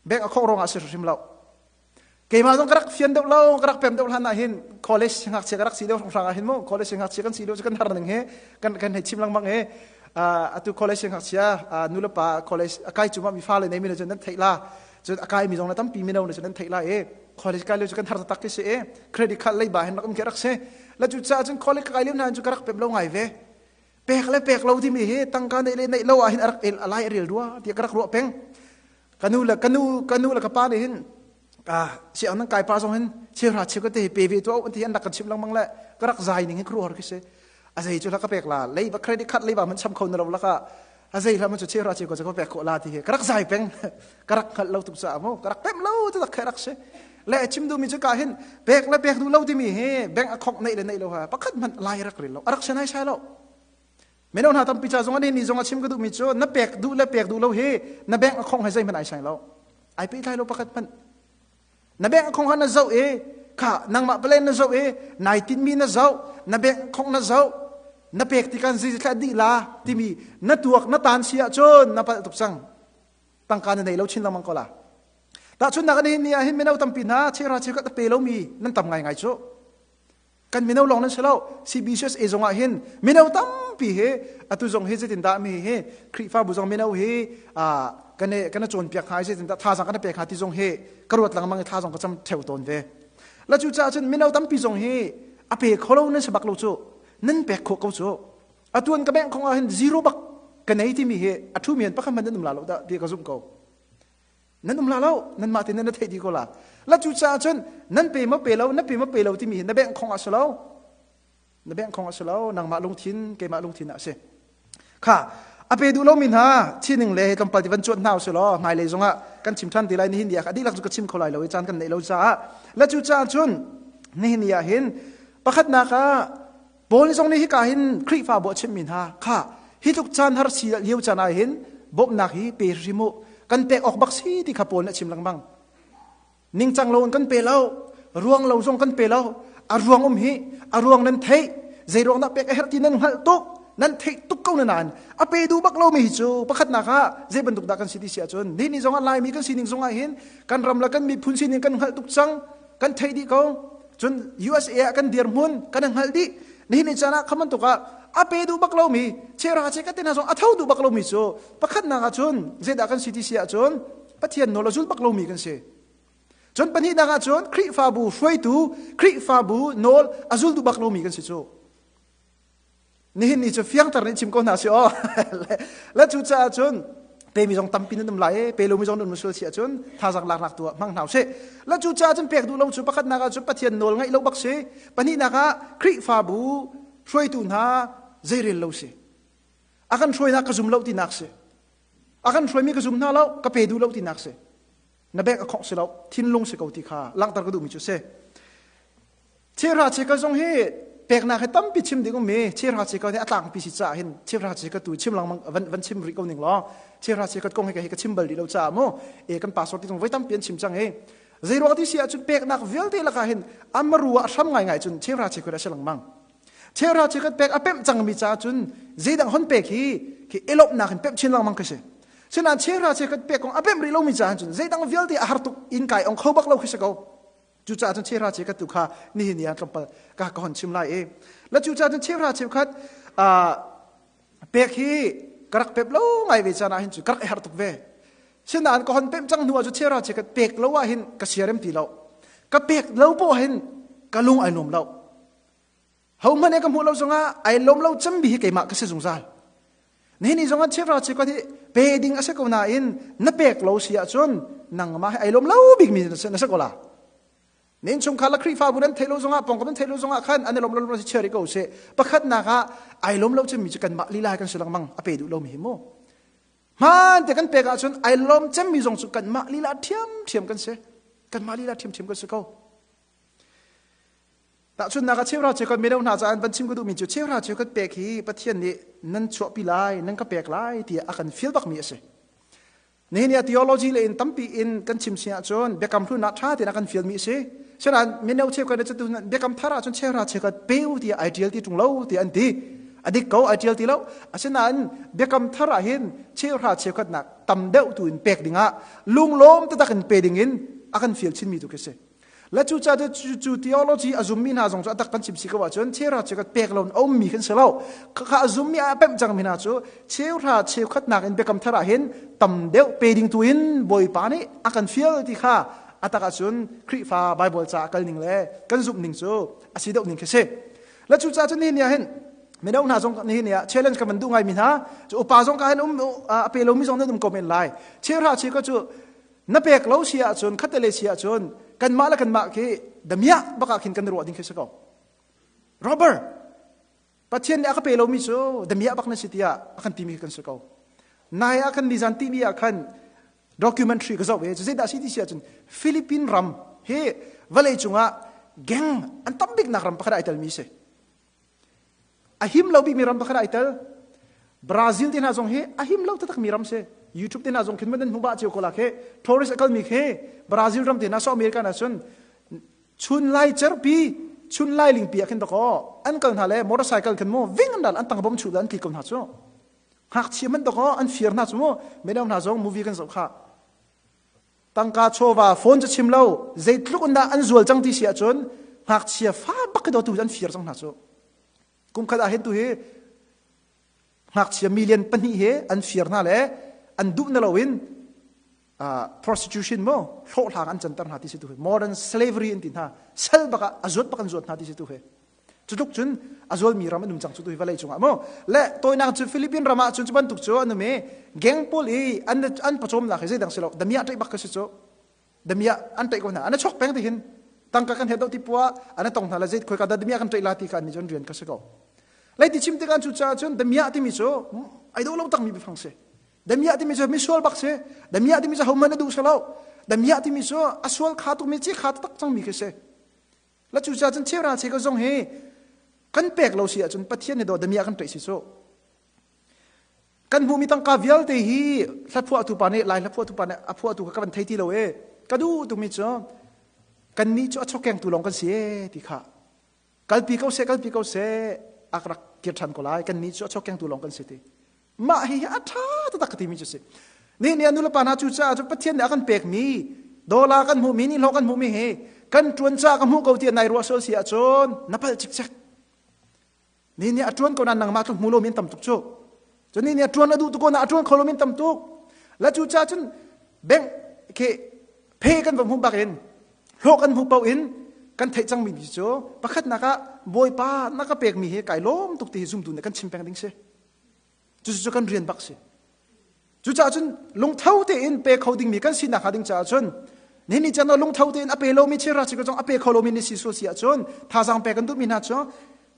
bank a khong ruangah si hrim lo. Keimah zong ka rak fian deuh lo, ka rak pem deuh hlan ah hin college ngakchia ka rak si deuh hrang ah hin mu college ngakchia kan si deuh cu kan har ning he kan kan hei chim lengmang he atu college ngakchia nu le pa college a kai cuma mi fale nei mi le cun nan theih la cun a kai mi zong na tampi mino ne cun nan theih la e college kai lio cu kan har tak ki si e credit card lei ba hin rak um ke rak si la cu ca cun college kai lio na cu ka rak pem lo ngai ve pek le pek lo timi hi tangka neih le neih lo ah hin a rak el alai a rel rua ti ka rak ruah peng kanu le kanu kanu le kapa nih hin si ang nan kai pa zong hin cheuhra cheu ka te pe ve tu an ti an rak kan chim lengmang le ka rak zai ning hi kru hor khi si a zei cu la ka pek la lei ba credit card lei ba man cham kho na lo la ka a zei la man chu cheuhra cheu ka ka pek ko la ti hi ka rak zai peng ka rak hngal lo tuk ca mu ka rak pem lo tu tak rak si le chim du mi chu ka hin pek le pek du lo ti mi hi bank a khok nei le nei lo ha pakhat man lai rak ril lo arak se nai sai lo Mino hna tampi ca zong ni zong a chim ka duhmi cu na pek duh le pek duh lo hi na bank a khong he zeihmanh ai sai lo. Ai pehtlai lo pakhat hmanh. Na bank a khong ha na zoh i kha nangmah palen na zoh i nai tinmi na zoh na bank khong na zoh na pek ti kan zizi thla dih la timi na tuak na tan si ahcun na palh tuk cang. Tangka na nei lo chin lengmang ko la. Tahchunhnak ni ni ah hin mino tampi hna chera cheu ka pe lomi nan tam ngai ngai cu. Kan mino lawng nan si lo. CBCUSA zong ah hin mino tampi hi atu zong hi zeitindah mi hi Khrihfabu zong mino hi kan kan cawnpiak hnga zeitindah thazaang kan pek hnga ti zong hi ka ruat lengmang i tha zong ka cam theu tawn ve. La cu caah cun mino tampi zong hi a pe kho lo nan si bak lo cu nan pek khawh ko cu. Atu an ka bank khong ah hin zero bak ka nei timi hi a thu mi an pakhat hmanh nan um la lo dah ti ka zumh ko. Nan um la lo nan mah te nan theih dih ko la la cu caah cun nan pe maw pe lo na pe maw pe lo timi hi na bengh khong ah si lo na bengh khong ah si lo nangmah lungthin keimah lungthin ah si kha a pe duh lomi hna thining le tlawmpal ti van cuat hna usih law hmailei zongah kan chim ṭhan ti lai nihin ni ah dihlak cu ka chim kho lai lo i caan kan neih lo caah la cu caah cun nihin ni ah hin pakhatnak ah Paul zong nih hika hin Khrihfabu a chimmi hna kha hi tluk caan har si lio caan ah hin bawmhnak hi pe hrim u kan pek awk bak si ti kha Paul nih a chim lengmang ningcang lo in kan pe lo ruang lo zong kan pe lo a ruang um hi a ruang nan theih zei ruang dah pek a herh ti nan hngalh tuk nan theih tuk ko na nain a pe duh bak lomi hi cu pakhatnak ah zei bantuk dah kan si ti si ahcun ni ni zong ah Laimi kan sining zong ah hin kan ram le kan miphun sining kan hngalh tuk cang. Kan theih dih ko. Cun USA ah kan dirhmun kan hngalh dih. Nihin ni caan ah khaman tuk ah a pe duh bak lomi chera che ka te hna zong a tho duh bak lomi cu pakhatnak ah cun zeidah kan si ti si ahcun Pathian nawl a zul bak lomi kan si. Cun pahnihnak ah cun Khrihfabu hruaitu Khrihfabu nawl a zul duh bak lomi kan si cu. Nihin ni cu fiangter nih chim ko hna si aw. Le cu caah cun pemi zong tampi nan um lai e, pe lomi zong nan um sual si ahcun thazang laknak tu ah hmang hna usih. Le cu caah cun pek duh lo cu pakhatnak ah cun Pathian nawl ngaih lo bak si. Pahnihnak ah Khrihfabu hruaitu hna zeirel lo si. A kan hruainak ka zum lo tinak si. A kan hruaimi ka zum hna lo, ka pe duh lo tinak si. Na bek a khok si lo, thinlung si ko ti kha langhter ka duhmi cu si. Cheuhra cheukhat zong hi peknak hi tampi chim ding ummi cheuhra cheukhat hi a tlangpi si caah hin cheuhra cheukhat tu chim lengmang van van chim rih ko ning law cheuhra cheukhat kong hi ka chim bal rih lo caah mu e kan pastor ti zong voi tampi an chim cang hi zeiruang ti si ahcun peknak vialte lakah hin amaru ah hram ngaingai cun cheuhra cheukhat a si lengmang cheuhra cheukhat pek a pemh cangmi caah cun zeidang hon pek hi khi elopnak in pemh chin lengmang khi si sinain cheuhra cheukhat pek kong a pemh rih lomi caah cun zeidang vialte a har tuk in kai ong kho bak lo khi si ko Cucaah cun cheuhra cheukhat tu kha nihin ni ah tlawmpal ka ka hon chim lai i la cucaah cun cheuhra cheukhat pek hi ka rak pep lo ngai ve caan ah hin cu ka rak i harh tuk ve. Sinain ka hon pemh cang hnu ah cu cheuhra cheukhat pek lo ah hin ka siarem ti lo. Ka pek lo poh hin ka lung ai nuam lo. Hohmanh he ka hmuh lo zongah ai lawm lo cemmi hi keimah ka si zungzal. Nihin ni zongah cheuhra cheukhat hi pe ding a si ko nain na pek lo si ahcun nangmah hi ai lawm lo bikmi na si ko la. Na innchungkhar le Khrihfabu nan theih lo zongah pawngkam nan theih lo zongah khan an i lawm lo si chia rih ko seh. Pakhatnak ah ai lawm lo cemmi cu kanmah lila kan si lengmang a pe duh lomi hi mu. Hmaan te kan pek ahcun ai lawm cemmi zong cu kanmah lila ṭhiamṭhiam kan si. Kanmah lila ṭhiamṭhiam kan si ko. Tahchunhnak ah cheuhra cheukhat mino hna caah van chim ka duhmi cu cheuhra cheukhat pek hi Pathian nih nan chuahpi lai, nan ka pek lai tiah a kan fial bakmi a si. Nihin ni ah theology le in tampi in kan chim si ahcun biakam hlun ah ṭha tein a kan fialmi a si. Sinain mino cheukhat nih cun biakam thar ahcun cheuhra cheukhat pe u tiah ai ṭial ti ṭung lo tiah an ti. A dik ko ai ṭial ti lo. Asinain biakam thar ah hin cheuhra cheukhat nak tam deuh tu in pek dingah lunglawm taktak in pe dingin a kan fial chinmi tu khi si. Le cu ca cu theology a zummi hna zong cu a tak kan chim si ko ahcun cheuhra cheukhat pek lo in a ummi kan si lo. Khakha a zummi a pemh cangmi hna cu cheuhra cheukhat nakin biakam thar ah hin tam deuh pe ding tu in Bawipa nih a kan fial ti kha a tak ahcun Khrihfa Bible ca a kal ning le kan zumh ning cu a si deuh ning khi si. Le cu ca cu nihin ni ah hin mino hna zong nihin ni ah challenge ka van duh ngaimi hna cu upa zong ka hin um a pe lomi zong nan um ko men lai. Cheuhra cheukhat cu na pek lo si ahcun khattelei si ahcun kanmah le kanmah khi damiah bak ah khin kan ruah ding khi si ko robber pathian nih a ka pe lomi cu damiah bak na si tiah a kan timi kan si ko nai ah khan nizan timi ah khan documentary ka zoh ve cu zeidah si ti si ahcun Philippine ram hi vawlei cungah gang an tam biknak ram pakhat ai telmi si A him lo bikmi ram pakhat ah ai tel. Brazil te hna zong hi a him lo taktak mi ram si. YouTube te hna zong khin nan hmu ba cio ko la khi tourist a kalmi khi Brazil ram te hna South America na cun chun lai cerpi chun lai lingpi ah khin dako an kal hna le motorcycle khin mu ving an dal an tang bom chu an tli ko hna cu ngakchia man dako an fir hna cu mu mino hna zong movie kan zoh kha tangka chawva phone cu chim lo zeitluk in dah an zual cang ti si ahcun ngakchia fa bak do tu an fir cang hna cu kum khat ah hin tu hi ngakchia million pahnih he an fir hna le an duh na loin prostitution mo hlawhhlang an canter hna ti si tu hi modern slavery an ti hna sal bak ah a zuat bak an zuat hna ti si tu hi Cutluk cun a zualmi ram an um cang cu tu hi vawlei cungah mu. Le tawinak cu Philippine ram ah cun cu bantuk cu an um i gang pawl i an an pawcawmnak hi zeidang si lo damiah ṭaih bak ka si cu. Damiah an ṭaih ko hna. An chok peng ti hin tangka kan he do ti pua an tong hna la zei khoi ka da damiah kan ṭaih la ti kha an nih cun rian ka si ko. Lai ti chim tikah cu caah cun damiah timi cu ai do lo takmi biafang si. Damiah timi cu misual bak si. Damiah timi cu hohmanh a duh si lo. Damiah timi cu a sual kha tukmi ci kha tak cangmi khi si. La cu ca cun cheuhra cheu zong hi kan pek lo si ahcun Pathian nih daw damiah kan ṭaih si cu. Kan hmuhmi tangka vialte hi hlaphuahtu pa nih lai hlaphuahtu pa nih a phuahtu kha ka van thei ti lo e. Ka duh tukmi cu kannih cu a chawkengtu lawng kan si e ti kha. Kalpi ko seh kalpi ko seh a rak kir ṭhan ko lai kannih cu a chawkengtu lawng kan si ti. Mah hi a ṭha taktak ka timi cu si. Ni ni a nulepa hna cu caah cu Pathian nih a kan pekmi dollar kan hmuhmi ni hlawh kan hmuhmi hi Kan ṭuan ca ka hmuh ko tiah nai ruah sual si ahcun na palh cikcek. Ni nih a ṭuan ko nain nangmah tluk hmu lomi an tam tuk cu. Cun ni nih a ṭuan a duh tuk ko nain a ṭuan kho lomi an tam tuk. La cu ca cun bank khi phe kan va hmuh bak in hlawh kan hmuh paoh in kan theih cangmi cu pakhatnak ah Bawipa na ka pekmi hi kai lawm tuk ti hi zumtu nih kan chim peng ding si. Cucu kan rian bak si. Cucaah cun lungtho tein pe kho dingmi kan sinak hnga ding caah cun nihin ni caan ah lungtho tein a pe lomi chira si zong a pe kho lomi ni si sual si ahcun thazaang pek kan duhmi hna cu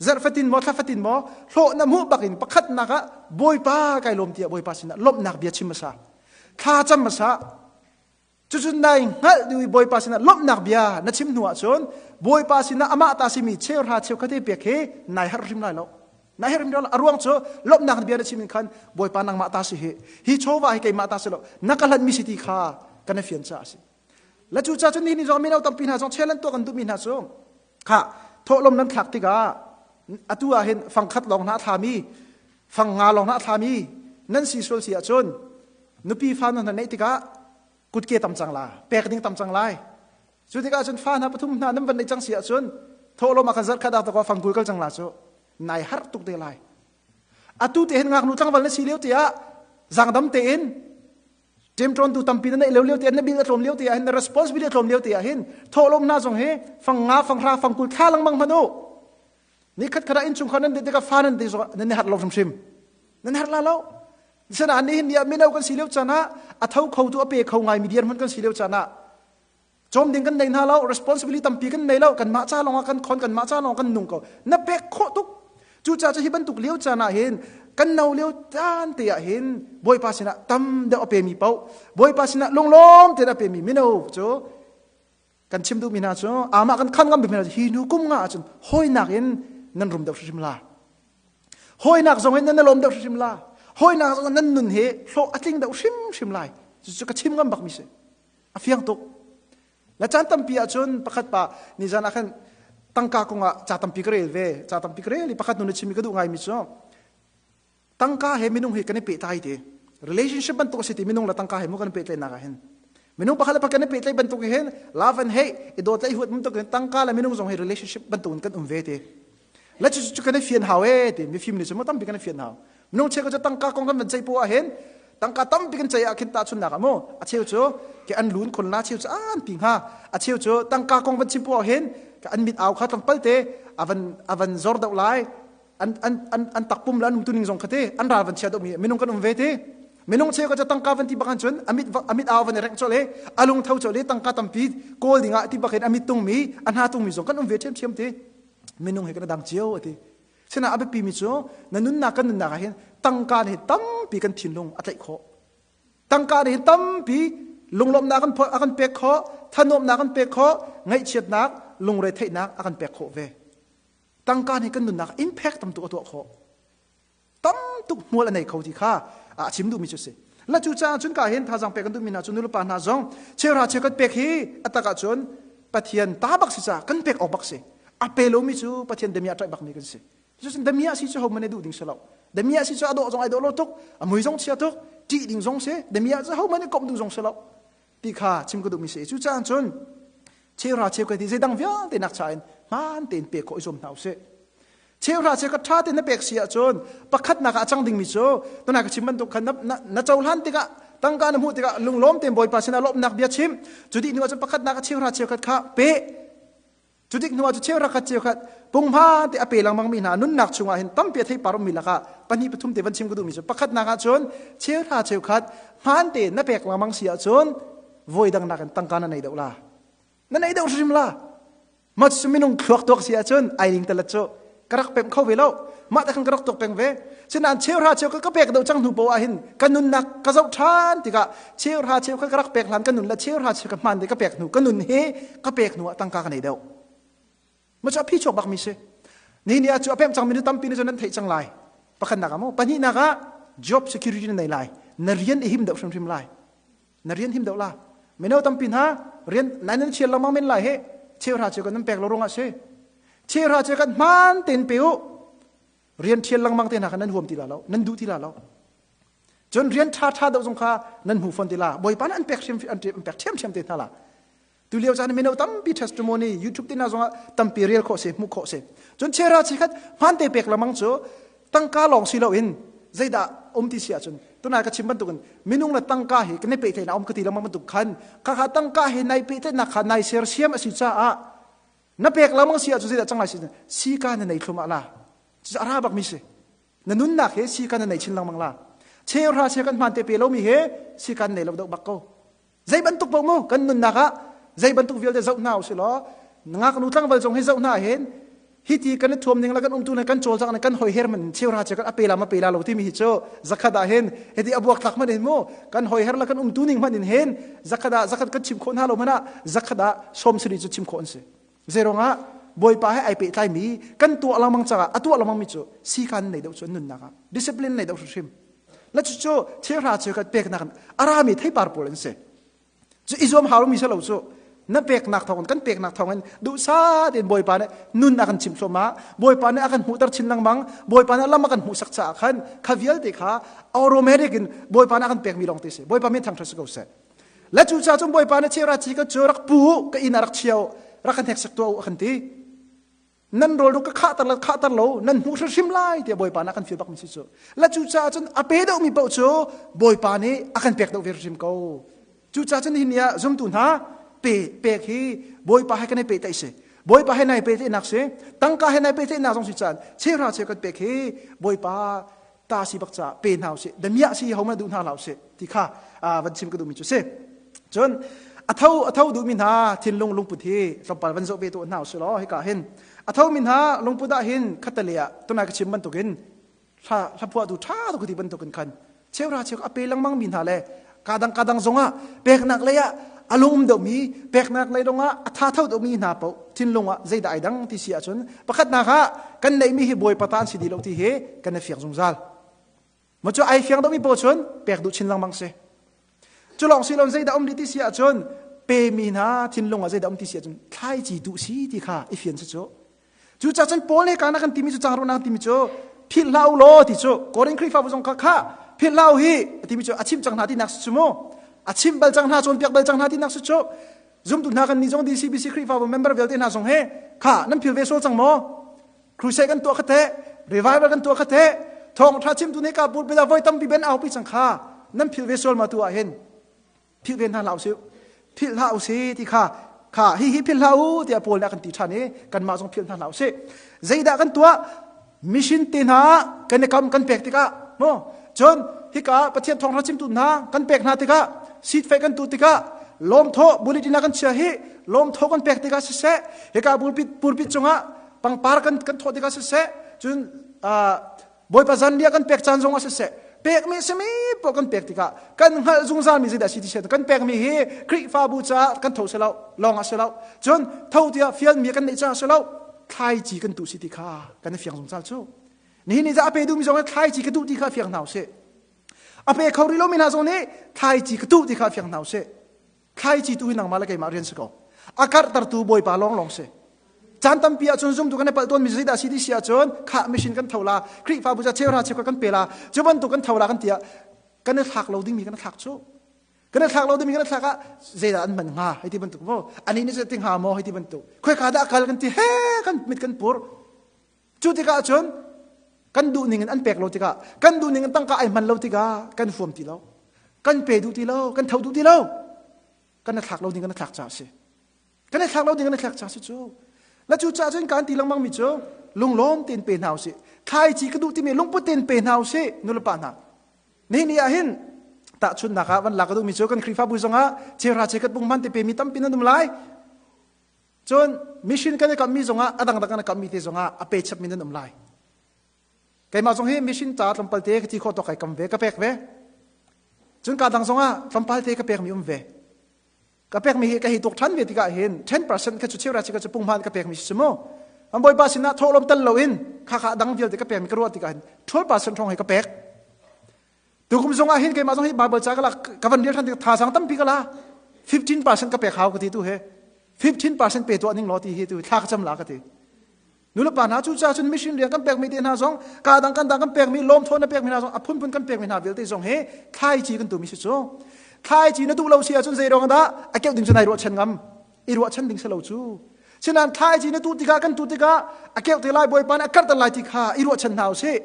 zarh fatin maw thla fatin maw hlawh na hmuh bak in pakhatnak ah Bawipa kai lawm tiah Bawipa sinah lawmhnak bia chim hmasa thla cam hmasa Cucu nai hngalh duh i Bawipa sinah lawmhnak bia na chim hnu ahcun Bawipa sinah amah ta simi cheuhra cheukhat he pek hi nai harh hrim lai lo. Nai harh hrim lai lo. A ruang cu lawmhnak bia na chim in khan Bawipa nangmah ta si hi hi chawva hi keimah ta si lo na ka hlanmi si ti kha kan i fian caah a si. La cu ca cu ni ni zong mino tampi hna zong chel an tuah kan duhmi hna cu kha thawhlawm nan thlak tikah atu ah hin fangkhat lawng hna a thlami fang nga lawng hna a thlami nan si sual si ahcun nupi fa nan neih tikah kutke tam cang la pek ding tam cang lai cu tikah cun fa hna pathum hna nan van neih cang si ahcun thawhlawm ah khan zarh khat ah takaw fangkul kal cang la cu nai har tuk te lai atu te hin ngaknu tlangval na si lio tiah zangdam tein ṭemṭawn tu tampi na neih lio lio te na bil a tlawm lio te ah hin na responsibility a tlawm lio te ah hin thawhlawm hna zong hi fang nga fang hra fangkul thla lengmang hmanh u ni khat khat ah innchungkhar nan tikah fa nan ti zong nan i harh lo hrimhrim nan harh la lo sana ni hin ni ah mino kan si lio caan ah a tho kho tu a pe kho ngai mi dirhmun kan si lio caan ah cawm ding kan nei hna lo responsibility tampi kan nei lo kan mah ca lawng ah kan khon kan mah ca lawng kan nung ko na pek khawh tuk cu ca cu hi bantuk lio caan ah hin kan no lio caan te ah hin bawipa sinah tam deuh a pemi paoh bawipa sinah lunglawm tein a pemi mino cu kan chim duhmi hna cu amah kan khan ngam bikmi hna cu hi nu kum nga ahcun hawinak in nan rum deuh hrimhrim la hawinak zong in nan lawm deuh hrimhrim la hawinak zong in nan nun hi hlawh a tling deuh hrimhrim lai cucu ka chim ngam bakmi si a fiang tuk la caan tampi ahcun pakhat pa nizan ah khan tangka kongah ca tampi ka rel ve ca tampi ka rel i pakhat nu na chimmi ka duh ngaimi cu tangka he minung hi kan i pehtlai ti relationship bantuk a si ti minung le tangka he mu kan i pehtlaihnak ah hin minung pakhat le pakhat kan i pehtlaih bantuk hin love and hate i dawt le i huat bantuk in tangka le minung zong hi relationship bantuk in kan um ve ti le cu cu kan i fian hau e ti mifim nih cu mu tampi kan i fian hau minung cheu cu tangka kong kan van ceih poah hin tangka tampi kan ceih ah khin tahchunnak ah mu a cheu cu ke an lun khun la cheu cu an pi hnga a cheu cu tangka kong van chim poah hin an mit au kha tlawmpal te avan avan zor deuh lai an an an an takpum le an umtu ning zong kha te an ral van chia deuh mi minung kan um ve te minung cheu ka tangka van ti bak an cun amit amit au van i reng chole alung tho chole tangka tampi kawl dingah ti bakin amit tung mi a hna tung mi zong kan um ve thiam thiam te minung he kan dang cio ati sina a biapi mi cu na nunnak kan nunnak ah hin tangka nih tampi kan thinlung a tlaih khawh tangka nih hin tampi lunglawmhnak kan a kan pek khawh thanuamnak kan pek khawh ngaihchiatnak lungretheihnak a kan pek khawh ve Tangka nih kan nunnak impact tam tuk a tuah khawh. Tam tuk hmual a nei kho ti kha a chim duhmi cu si. La cu caah cun ka hin thazaang pek kan duhmi hna cu nulepa hna zong cheuhra cheukhat pek hi a tak ahcun Pathian ta bak si caah kan pek awk bak si. A pe lomi cu Pathian damiah ṭaih bakmi kan si. Cucun damiah si cu hohmanh nih duh ding si lo. Damiah si cu a dawh zong ai dawh lo tuk, a mui zong chia tuk, ṭih ding zong si, damiah cu hohmanh nih komh duh zong si lo. Ti kha chim ka duhmi si. Cucaah cun cheuhra cheukhat hi zeidang vialte nak cha in hmaan tein pek khawh i zuam hna usih. Cheuhra cheukhat ṭha tein na pek si ahcun pakhatnak ah a cang dingmi cu tunai ka chim bantuk khan na, na, na cohlan tikah tangka na hmuh tikah lunglawm tein Bawipa sinah lawmhnak bia chim. Cu dih hnu ahcun pakhatnak ah cheuhra cheukhat kha pe. Cu dik hnu ah cu cheuhra khat cheukhat punghma te a pe lengmang mi hna nunnak chungah hin tampi a theipar ummi lakah pahnih pathum te van chim ka duhmi cu pakhatnak ah cun cheuhra cheukhat hmaan te na pek lengmang si ahcun voi dang nakin tangka na nei deuh la na nei deuh hrim la mah cu minung thluak tuak si ahcun ai ning talat cu ka rak pemh kho ve lo mah te khan ka rak tuak peng ve sinain cheuhra cheu ka pek deuh cang hnu poah ah hin ka nunnak ka zoh ṭhan tikah cheuhra cheu ka rak pek hlan ka nun le cheuhra cheu ka hmaan te ka pek hnu ka nun hi ka pek hnu ah tangka ka nei deuh ma cu a phi chuak bak mi si ni ni ah cu a pemh cang mi nu tampi nih cun nan theih cang lai pakhatnak ah maw pahnihnak ah job security na nei lai na rian i him deuh hrimhrim lai na rian him deuh la mino tampi hna rian nai nan chial lengmang men lai he cheuhra cheu kan nan pek lo rung ah si cheuhra cheu kan hmaan tein pe u rian thial lengmang te hna kha nan huam ti la lo nan duh ti la lo cun rian ṭha ṭha deuh zong kha nan hmu fawn ti la bawipa nih an pek hrim an pek ṭhiamṭhiam te hna la. Tu lio caan mino tampi testimony YouTube tina zongah tampi rel khawh si hmuh khawh si. Cun chera chi khat hman te pek lamang cu tangka lawng si loin zeidah um ti si ahcun tunai ka chim bantukin minung le tangka hi kan i pehtlaihnak um ka ti lengmang bantuk khan khakha tangka hi nai pehtlaihnak kha nai sersiam a si caah na pek lengmang si ahcun zeidah cang lai si si ka na nei thlum ah la cu a ra bak mi si na nunnak he si kan na nei chin lengmang la cheu hra che kan hman te pe lo mi he si kan nei lo deuh bak ko Zei bantuk paoh mu kan nunnak ah zei bantuk vialte zoh hna usih law ngaknu tlangval zong hi zoh hna hin hi ti kan i thuam ning le kan umtu le kan cawlcangh ning kan hoiher man cheuhra che kan a pe la ma pe la lo timi hi cu zakhat ah hin hiti a buak tlak hmanh in mu kan hoiher le kan umtu ning hmanh in hin zakhat ah zakhat kan chim khawh hna lo hmanh ah zakhat ah sawm sari cu chim khawh an si zeirong ah bawipa he ai pehtlai mi kan tuah lengmang caah a tuah lengmang mi cu si kan nei deuh cu nunnak ah discipline nei deuh hrimhrim La cucu cheuhra cheukhat peknak in a rami theipar pawl an si. Cu i zuam hau mi si lo cu na peknak thawngin kan peknak thawngin duhsah tein Bawipa nih nun a kan chimh thluahmah Bawipa nih a kan hmuhter chin lengmang Bawipa nih lam a kan hmuhsak caah khan kha vialte kha automatic in Bawipa nih a kan pekmi lawng te si Bawipa min thangṭhat si ko seh le cu caah cun Bawipa nih cheuhra chi ka cu rak pu ka inn ah rak chiao rak kan heksak tuah u a kan ti Nan rawl ka khahter le khahter lo nan hmuh hrimhrim lai tiah Bawipa nih a kan fial bakmi si cu. La cucaah cun a pe deuhmi paoh cu Bawipa nih a kan pek deuh ve hrim ko. Cucaah cun nihin ni ah zumtu hna pe pek hi Bawipa he kan i pehtlaih si. Bawipa he nai pehtlaihnak si. Tangka he nai pehtlaihnak zong si caan cheuhra cheu kan pek hi Bawipa ta si bak caah pe hna usih. Damiah si ho duh hna hlah usih ti kha van chim ka duhmi cu si. Cun a tho a tho duhmi hna thinlung lungput hi tlawmpal van zoh ve tuah hna usih law hika hin a thomi hna lungput ah hin khatale ah tunai ka chim bantukin hla hla phuahtu ṭha tuk ti bantukin khan cheuhra cheu a pe lengmang mi hna le kadang kadang zongah peknak lei ah a lung um deuhmi peknak lei dongah a tha tho deuhmi hna paoh thinlung ah zeidah ai dang ti si ahcun pakhatnak ah kan neihmi hi bawipa ta an si dih lo ti hi kan i fiang zungzal ma cu ai fiang deuhmi paoh cun pek duh chin lengmang si cu lawng si lo zeidah um dih ti si ahcun pemi hna thinlung ah zeidah um ti si ahcun thlaici duh si ti kha i fian si cu Cucaah cun Paul nih kana kan timi cu changrun timi cu philh hlah u law ti cu Korin Khrihfabu zong kha kha philh hlah u hi timi cu a chimh cang hna tinak si cu mu a chimh bal cang hna cawnpiak bal cang hna tinak si cu zumtu hna kan nih zong DCBC Khrihfabu member vialte hna zong he kha nan phil ve sual cang maw crusade kan tuah kha te revival kan tuah kha te thawngtha chimtu nih ka pulpit ah voi tampi ben au pi cang kha nan phil ve sual ma tu ah hin philh ve hna hlah usih philh hlah usih ti kha kha hi hi philh hlah u tiah Paul nih a kan ti ṭhan i kanmah zong philh hna hlah usih zeidah kan tuah mission te hna kan i kam kan pek tikah mu cun hika Pathian thawngṭha chimtu hna kan pek hna tikah seat fei kan tu tikah lawmthaw bulletin kan chia hi lawmthaw kan pek tikah siseh hika pulpit pulpit cungah pangpar kan kan thawh tikah siseh cun Bawipa zanriah kan pek caan zong ah siseh pekmi simi poh kan pek tikah kan hngalh zungzal mi zeidah si ti kan pekmi hi Khrihfabu caah kan tho si lo lawng ah si lo cun tho tiah fialmi kan neih caah si lo thlaici kan tuh si ti kha kan i fiang zungzal cu nihin ni a pe duhmi zong thlaici ka duh ti kha fiang hna usih a pe kho rih lomi hna zong nih thlaici ka tuh ti kha fiang hna usih Thlaici tu hi nangmah le keimah rian si ko. A karhtertu Bawipa lawnglawng si. Caan tampi ahcun zumtu kan i palh tawnmi zeidah si ti si ahcun khah mission kan tho la, Khrihfabu ca cheuhra cheuka kan pe la, cu bantuk kan tho la kan ti ah kan i thlak lo dingmi kan i thlak cu. Kan i thlak lo dingmi kan i thlak ah zeidah an hman hnga hei ti bantuk maw ani nih ti hnga maw hei ti bantuk khoika dah kal kan ti he kan mit kan pur Cu tikah cun kan duh ning in an pek lo tikah kan duh ning in tangka ai hman lo tikah kan huam ti lo kan pe duh ti lo kan tho duh ti lo kan i thlak lo ding kan i thlak caah si kan i thlak lo ding kan i thlak caah si cu la cu caah cun kan ti lengmang mi cu lunglawm tein pe hna usih thlaici ka duh timi lungput tein pe hna usih nulepa hna ni ni ah hin tahchunnak ah van lak ka duhmi cu kan Khrihfabu zongah cheuhra cheukhat bung hman te pe mi tampi nan um lai Cun mission kan i kammi zongah a dangdang kan i kammi te zongah a pe chapmi nan um lai. Keimah zong hi mission ca tlawmpal te ka ti khawh tawk kai kam ve, ka pek ve. Cun ka dang zongah tlawmpal te ka pekmi um ve. Ka pekmi hi ka hi tuk ṭhan ve tikah hin 10% kha cu cheuhra chika cu punghman ka pekmi si mu. An bawipa sinah thawhlawm tel loin kha kha dang vialte ka pekmi ka ruah tikah hin 12% hrawng hi ka pek. Tukum zongah hin keimah zong hi Bible ca ka la ka van rel ṭhan tik thazaang tampi ka la. 15% ka pek hau ka ti tu he. 15% pe tuah ning law ti hi tu thla ka cam la ka ti. Nulepa hna cu ca cun mission rian kan pekmi te hna zong ka dang kan dang kan pekmi lawmthaw na pekmi hna zong a phunphun kan pekmi hna vialte zong hi thlaici kan tumi si cu. Thlaici na duh lo si ahcun zei ruang dah a keuh ding cu nai ruahchan ngam. I ruahchan ding si lo cu. Sinain thlaici na tuh tikah kan tuh tikah a keuh te lai Bawipa nih a karhter lai ti kha i ruahchan hna usih.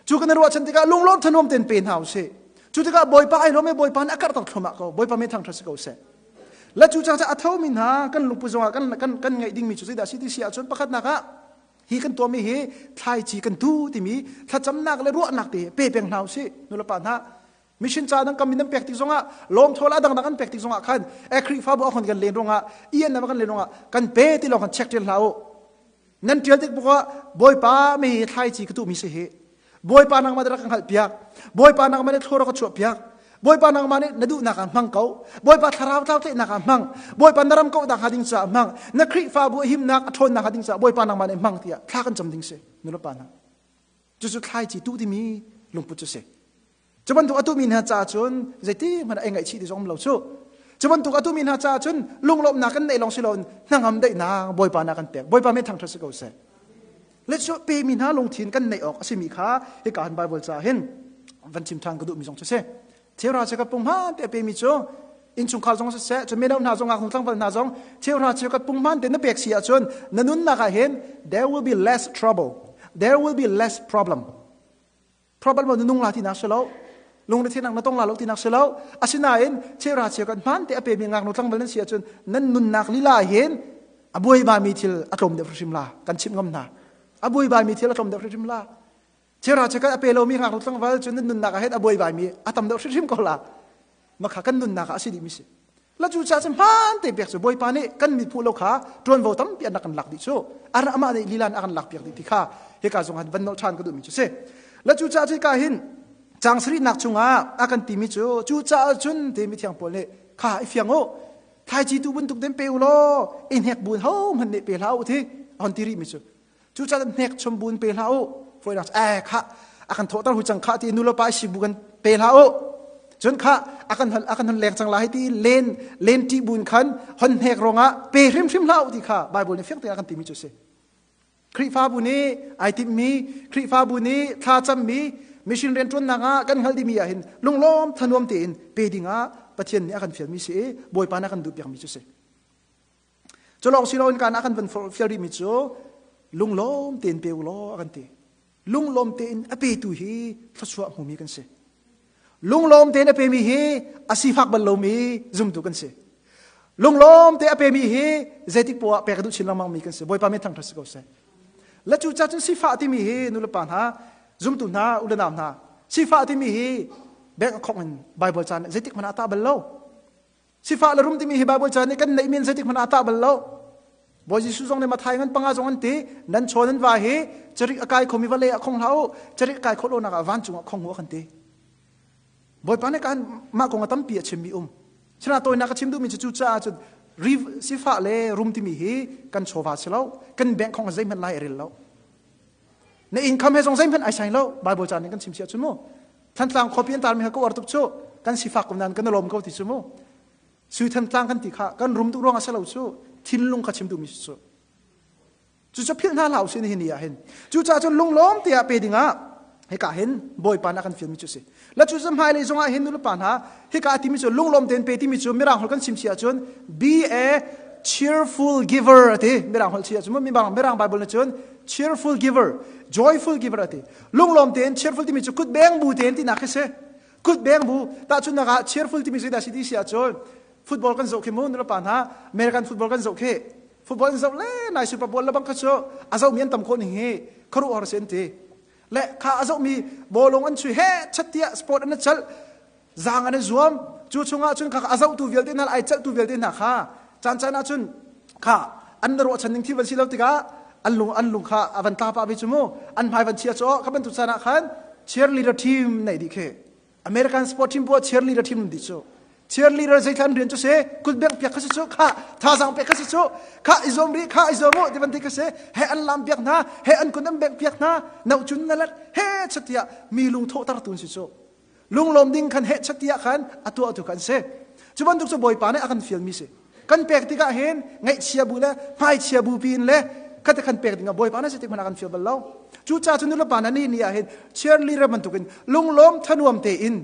Cu kan i ruahchan tikah lunglawm thanuam tein pe hna usih. Cu tikah Bawipa ai lawm i Bawipa nih a karhter thluahmah ko. Bawipa min thangṭhat si ko seh. Le cu caah a thomi hna kan lungput zongah kan kan kan ngeih dingmi cu zeidah a si ti si ahcun pakhatnak ah hi kan tuahmi hi thlaici kan tu timi thlacamnak le ruahnak te pe peng hna usih nulepa hna mission ca dang kam in nan pek tik zongah lawmthawl a dangdang an pek tik zongah khan e Khrihfabu a kan len ruangah ian na kan len ruangah kan pe ti lawng kan check ṭial hlah u nan ṭial tik bukah Bawipa mi thlaici ka tuhmi si hi Bawipa nangmah rak ka hngalh piak Bawipa nangmah nih thlawr ka chuah piak Bawipa nangmah nih na duhnak ah hmang ko Bawipa thlarau tlau tlaihnak ah hmang Bawipa na ram kauhnak hnga ding caah hmang na Khrihfabu himnak a ṭhawnnak hnga ding caah Bawipa nangmah nih hmang tiah thla kan cam ding si nulepa hna cucu thlaici tuh timi lungput cu si Cu bantuk a tuhmi hna caah cun zeiti hmanh ai ngaihchih ti zong um lo cu. Cu bantuk a tuhmi hna caah cun lunglawmhnak kan neih lawng si loin hnangam daihnak Bawipa na kan pek. Bawipa min thangṭhat si ko seh. Le cu pemi hna lungthin kan neih awk a simi kha hika han Bible caah hin van chim ṭhan ka duhmi zong cu si. Cheuhra cheukhat punghman te a pemi cu innchungkhar zong siseh, cun mino hna zong, ngaknu tlangval hna zong cheuhra cheukhat punghman te na pek si ahcun na nunnak ah hin there will be less trouble. There will be less problem. Problem na nung la tinak si lo. Lungre na tong la lo tinak si lo. Asinain cheuhra cheu kan hmaan te a pemi ngaknu tlangval nan si ahcun nan nunnak lila hin a buaibaimi thil a tlawm deuh hrimhrim la. Kan chimh ngam hna. A buaibaimi thil a tlawm deuh hrimhrim la. Cheuhra cheu kan a pe lomi ngaknu tlangval cu nan nunnak ah hin a buaibaimi a tam deuh hrimhrim ko la. Makha kan nunnak ah a si dihmi si. La cu ca cu hmaan te pek cu Bawipa nih kan mit hmuh lo kha ṭuanvo tampi an rak kan lak dih cu. Ar amah nih lilan a kan lak piak dih ti kha hika zong han van nolh ṭhan ka duhmi cu si. La cu ca cu ka hin caang sarihnak chungah a kan timi cu cu caah cun ti mithiang pawl nih kha i fiang u thlaici tu bantuk den pe u law i hnek bun ho hmanh nih pe hlah u ti a hon ti rih mi cu cu caah hnek chom bun pe hlah u foinak eh kha a kan thawhter hu cang kha ti nu le pa si bu kan pe hlah u cun kha a kan a kan hon leng cang lai ti len len ti bun khan hon hnek rongah pe hrimhrim hlah u ti kha bible nih fiang tein a kan timi cu si Khrihfabu nih ai timhmi Khrihfabu nih thla cammi mission rianṭuannak ah kan hngalh dimi ah hin lunglawm thanuam tein pe dingah Pathian nih a kan fialmi si i Bawipa nih a kan duhpiakmi cu si. Cu lawng si loin kan a kan van fial rihmi cu lunglawm tein pe u law a kan ti. Lunglawm tein a petu hi thluachuah hmumi kan si. Lunglawm tein a pemi hi a sifak bal lomi zumtu kan si. Lunglawm te a pemi hi zeitik poah pek a duh chin lengmang mi kan si. Bawipa min thangṭhat si ko seh. Le cu ca cun sifah timi hi nulepa hna, zumtu hna, u le nau hna, sifah timi hi bank khong in Bible caan zeitik hmanh ah a tah bal lo. Sifah le rum timi hi Bible ca nih kan neih min zeitik hmanh ah tah bal lo. Bawi Jesuh zong nih Mathai ngan panga zong an ti nan chaw nan va hi carik a kai khomi vale ah khong hlah u carik kai khawh lonak ah vancung ah khong u kan ti. Bawipa nih kan mah kong a tampi a chimmi um. Sina tawinak a chim duhmi cu cucaah cun sifah le rum timi hi kan chawva si lo kan bank khong zeihmanh lai a rel lo. Na income he zong zeihmanh ai sai lo Bible ca nih kan chim sia cu mu. Thantlang khuapi an tarmi kha ka uar tuk cu kan sifak ko nain kan i lawm ko ti cu mu sui Thantlang kan ti kha kan rum tuk ruang a si lo cu thinlung kha chim duhmi cu cu cu philh hna hlah usih nihin ni ah hin cucaah cun lunglawm tiah pe dingah hika hin bawipa nih a kan fialmi cu si la cu cu hmailei zongah hin nulepa hna hika a timi cu lunglawm tein pe timi cu mirang holh kan chim si ahcun be a cheerful giver ati mirang holh chi ahcun mirang mirang bible nih cun cheerful giver joyful giver ati Lunglawm tein cheerful timi cu kut beng bu tein tinak khi si. Kut beng bu tahchunhnak ah cheerful timi zeidah si ti si ahcun football kan zoh khi mu nulepa hna American football kan zoh khi football an zoh le nai Super Bowl le bang kha cu a zohmi an tam khawh ning hi khuaruahhar si an ti. Le kha a zohmi bawlung an chui he chat tiah sport an chalh zaang an i zuam cu chungah cun kha a zohtu vialte hna ai chalhtu vialte hna kha caan caan ah cun kha an ruahchan ning thi van si lo tikah an lung an lung kha a van tla pah ve cu mu an hmai van chia cu kha bantuk caan ah khan cheerleader team nei dih khi American sport team buah cheerleader team dih cu cheerleader zeithlan rian cu si kut bengh piak kha si cu kha thazang pek kha si cu kha i zuam rih kha i zuam u ti bantuk kha si he an lam piak hna he an kun an bengh piak hna no cun na let he chatia mi lung thawhter tun si cu Lunglawm ding khan heh chatiah khan a tuahtu khan si. Cu bantuk cu Bawipa nih a kan fialmi si. Kan pek tikah hin ngaihchia bu le hmaichia bu piin le khate khan pek dingah Bawipa nih zeitik hmanh a kan fial bal lo. Cucaah cu nulepa na ni ni ah hin cheerleader bantukin lunglawm thanuam tein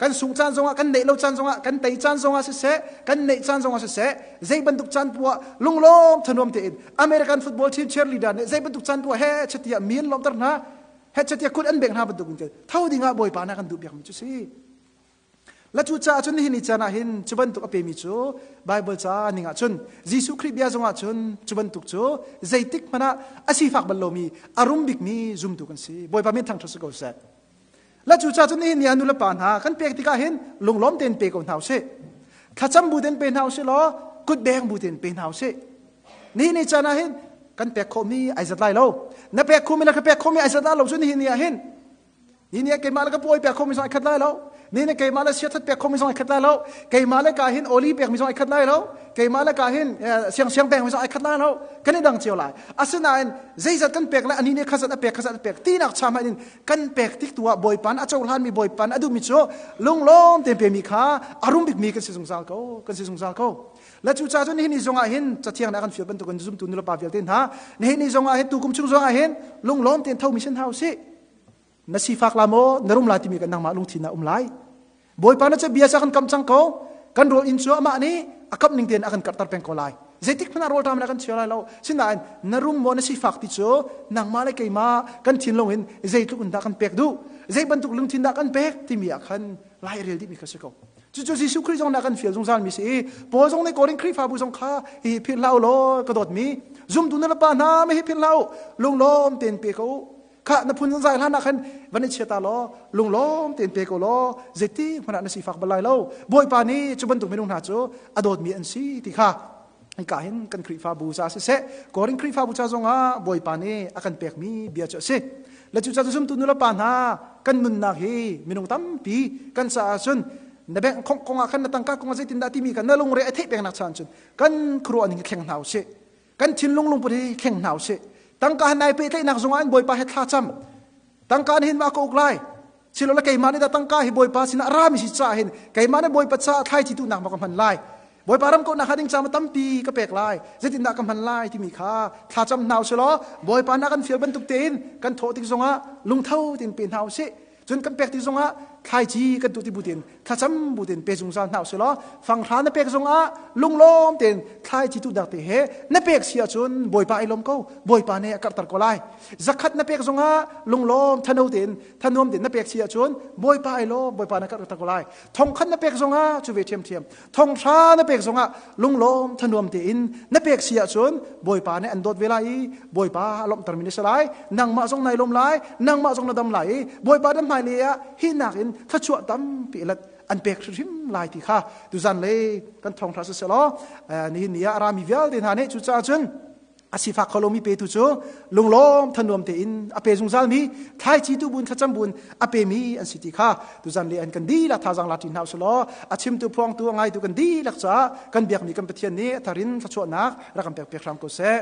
Kan sung caan zongah, kan neih lo caan zongah, kan tei caan zongah siseh, kan neih caan zongah siseh, zei bantuk caan poah lunglawm thanuam tein American football team cheerleader nih zei bantuk caan poah he chatia mi an lawmter hna, he chatia kut an beng hna bantuk in tho dingah Bawipa na kan duh piak mi cu si. La cu caah cun nihin ni caan ah hin cu bantuk a pemi cu Bible ca ning ah cun Jesuh Khrih bia zongah cun cu bantuk cu zeitik hmanh ah a sifak bal lomi a rum bikmi zumtu kan si. Bawipa min thangṭhat si ko seh. La cu caah cun nihin ni ah nu le pa hna kan pek tikah hin lunglawm tein pe ko hna usih. Thlacam bu tein pe hna usih law kutbeng bu tein pe hna usih. Nihin ni caan ah hin kan pek khawhmi ai zat lai lo. Na pek khawhmi le ka pek khawhmi ai zat lai lo cu nihin ni ah hin Ni nih keimah le ka pawi pek khomi zong ai khat lai lo. Ni nih keimah le siathat pek khomi zong ai khat lai lo. Keimah le ka hin oli pek mi zong ai khat lai lo. Keimah le ka hin siang siang pek mi zong ai khat lai lo. Kan i dang cio lai. Asinain zeizat kan pek le ani nih khazat a pek khazat a pek tinak cha hmanh in kan pek tik tu ah Bawipa a cohlan mi Bawipa a duhmi cu lunglawm tein pe mi kha a rum bik mi kan si zungzal ko. Kan si zungzal ko. Le cu ca cu nihin ni zongah hin cathiang nih a kan fial bantukin zumtu nulepa vialte hna nihin ni zongah hin tukum chung zongah hin lunglawm tein tho mi sin hna usih. Na sifak la maw na rum lai timi kan nangmah lungthin ah um lai. Bawipa na bia ca kan kam cang ko. Kan rawl inn cu amah nih a kamh ning tein a kan karhter peng ko lai. Zeitik hmanh ah rawl ṭam in a kan chia lai lo. Sinain na rum maw na sifak ti cu nangmah le keimah kan thinlung in zeitluk in dah kan pek duh, zei bantuk lungthin dah kan pek timi ah khan lai rel dihmi kha si ko. Cucu Jesuh Khrih zong nih a kan fial zungzal mi si i Paul zong nih Korin Khrihfabu zong kha hi philh hlah u law ka dawtmi zumtu nu le pa hna mi hi philh hlah u lunglawm tein pe ko u Khah na phun zai hlan ah khan van i chia ta law lunglawm tein pe ko law zeiti hmanh ah na sifak bal lai lo. Bawipa nih cu bantuk minung hna cu a dawtmi an si ti kha hika hin kan Khrihfabu ca siseh Korin Khrihfabu ca zongah Bawipa nih a kan pekmi bia cu a si. Le cu ca cu zumtu nulepa hna kan nunnak hi minung tampi kan caah cun na bank kong kong ah khan na tangka kong ah zeitindah timi kha na lungre a theih pengnak chan cun kan khuaruah ning hi thleng hna usih. Kan thinlung lungput hi thleng hna usih. Tangka han nai pehtlaihnak zongah in Bawipa he thla cam. Tangka nih hin ma ka uk lai. Silole keimah nih dah tangka hi Bawipa sinah a rami si caah hin keimah nih Bawipa caah thlaici tuhnak ma ka hman lai. Bawipa ram kohnak hnga ding ca ma tampi ka pek lai. Zeitindah ka hman lai timi kha thla cam hna usih law Bawipa nih a kan fial bantuk tein kan thawh tik zongah lungtho tein pe hna usih. Cun kan pek ti zongah thlaici kan tuh ti bu tein thlacam bu tein pe zungzal hna usih law fanghra na pek zongah lunglawm tein thlaici tuhnak te he na pek si ahcun Bawipa ai lawm ko. Bawipa nih a karhter ko lai. Zakhat na pek zongah lunglawm thano tein thanuam tein na pek si ahcun Bawipa ai lawm, Bawipa na karhter ko lai. Thongkhat na pek zongah cu ve ṭhiamṭhiam. Thonghra na pek zongah lunglawm thanuam tein na pek si ahcun Bawipa nih an dawt ve lai i Bawipa a lawmhtermi na si lai. Nangmah zong nai lawm lai, nangmah zong na dam lai i Bawipa na hmailei ah hi nakin thluachuah tampi let an pek hrimhrim lai ti kha tuzan lei kan thawngṭha siseh law nihin ni ah a rami vialte hna nih cucaah cun a sifak kho lomi petu cu lunglawm thanuam tein a pe zungzalmi thlaici tu bun thlacam bun a pemi an si ti kha tuzan le an kan dihlak thazang la ṭi hna usih a chimtu phuangtu a ngaitu kan dihlak caah kan biakmi kan Pathian nih a tharin thluachuahnak rak kan pek piak hram ko seh.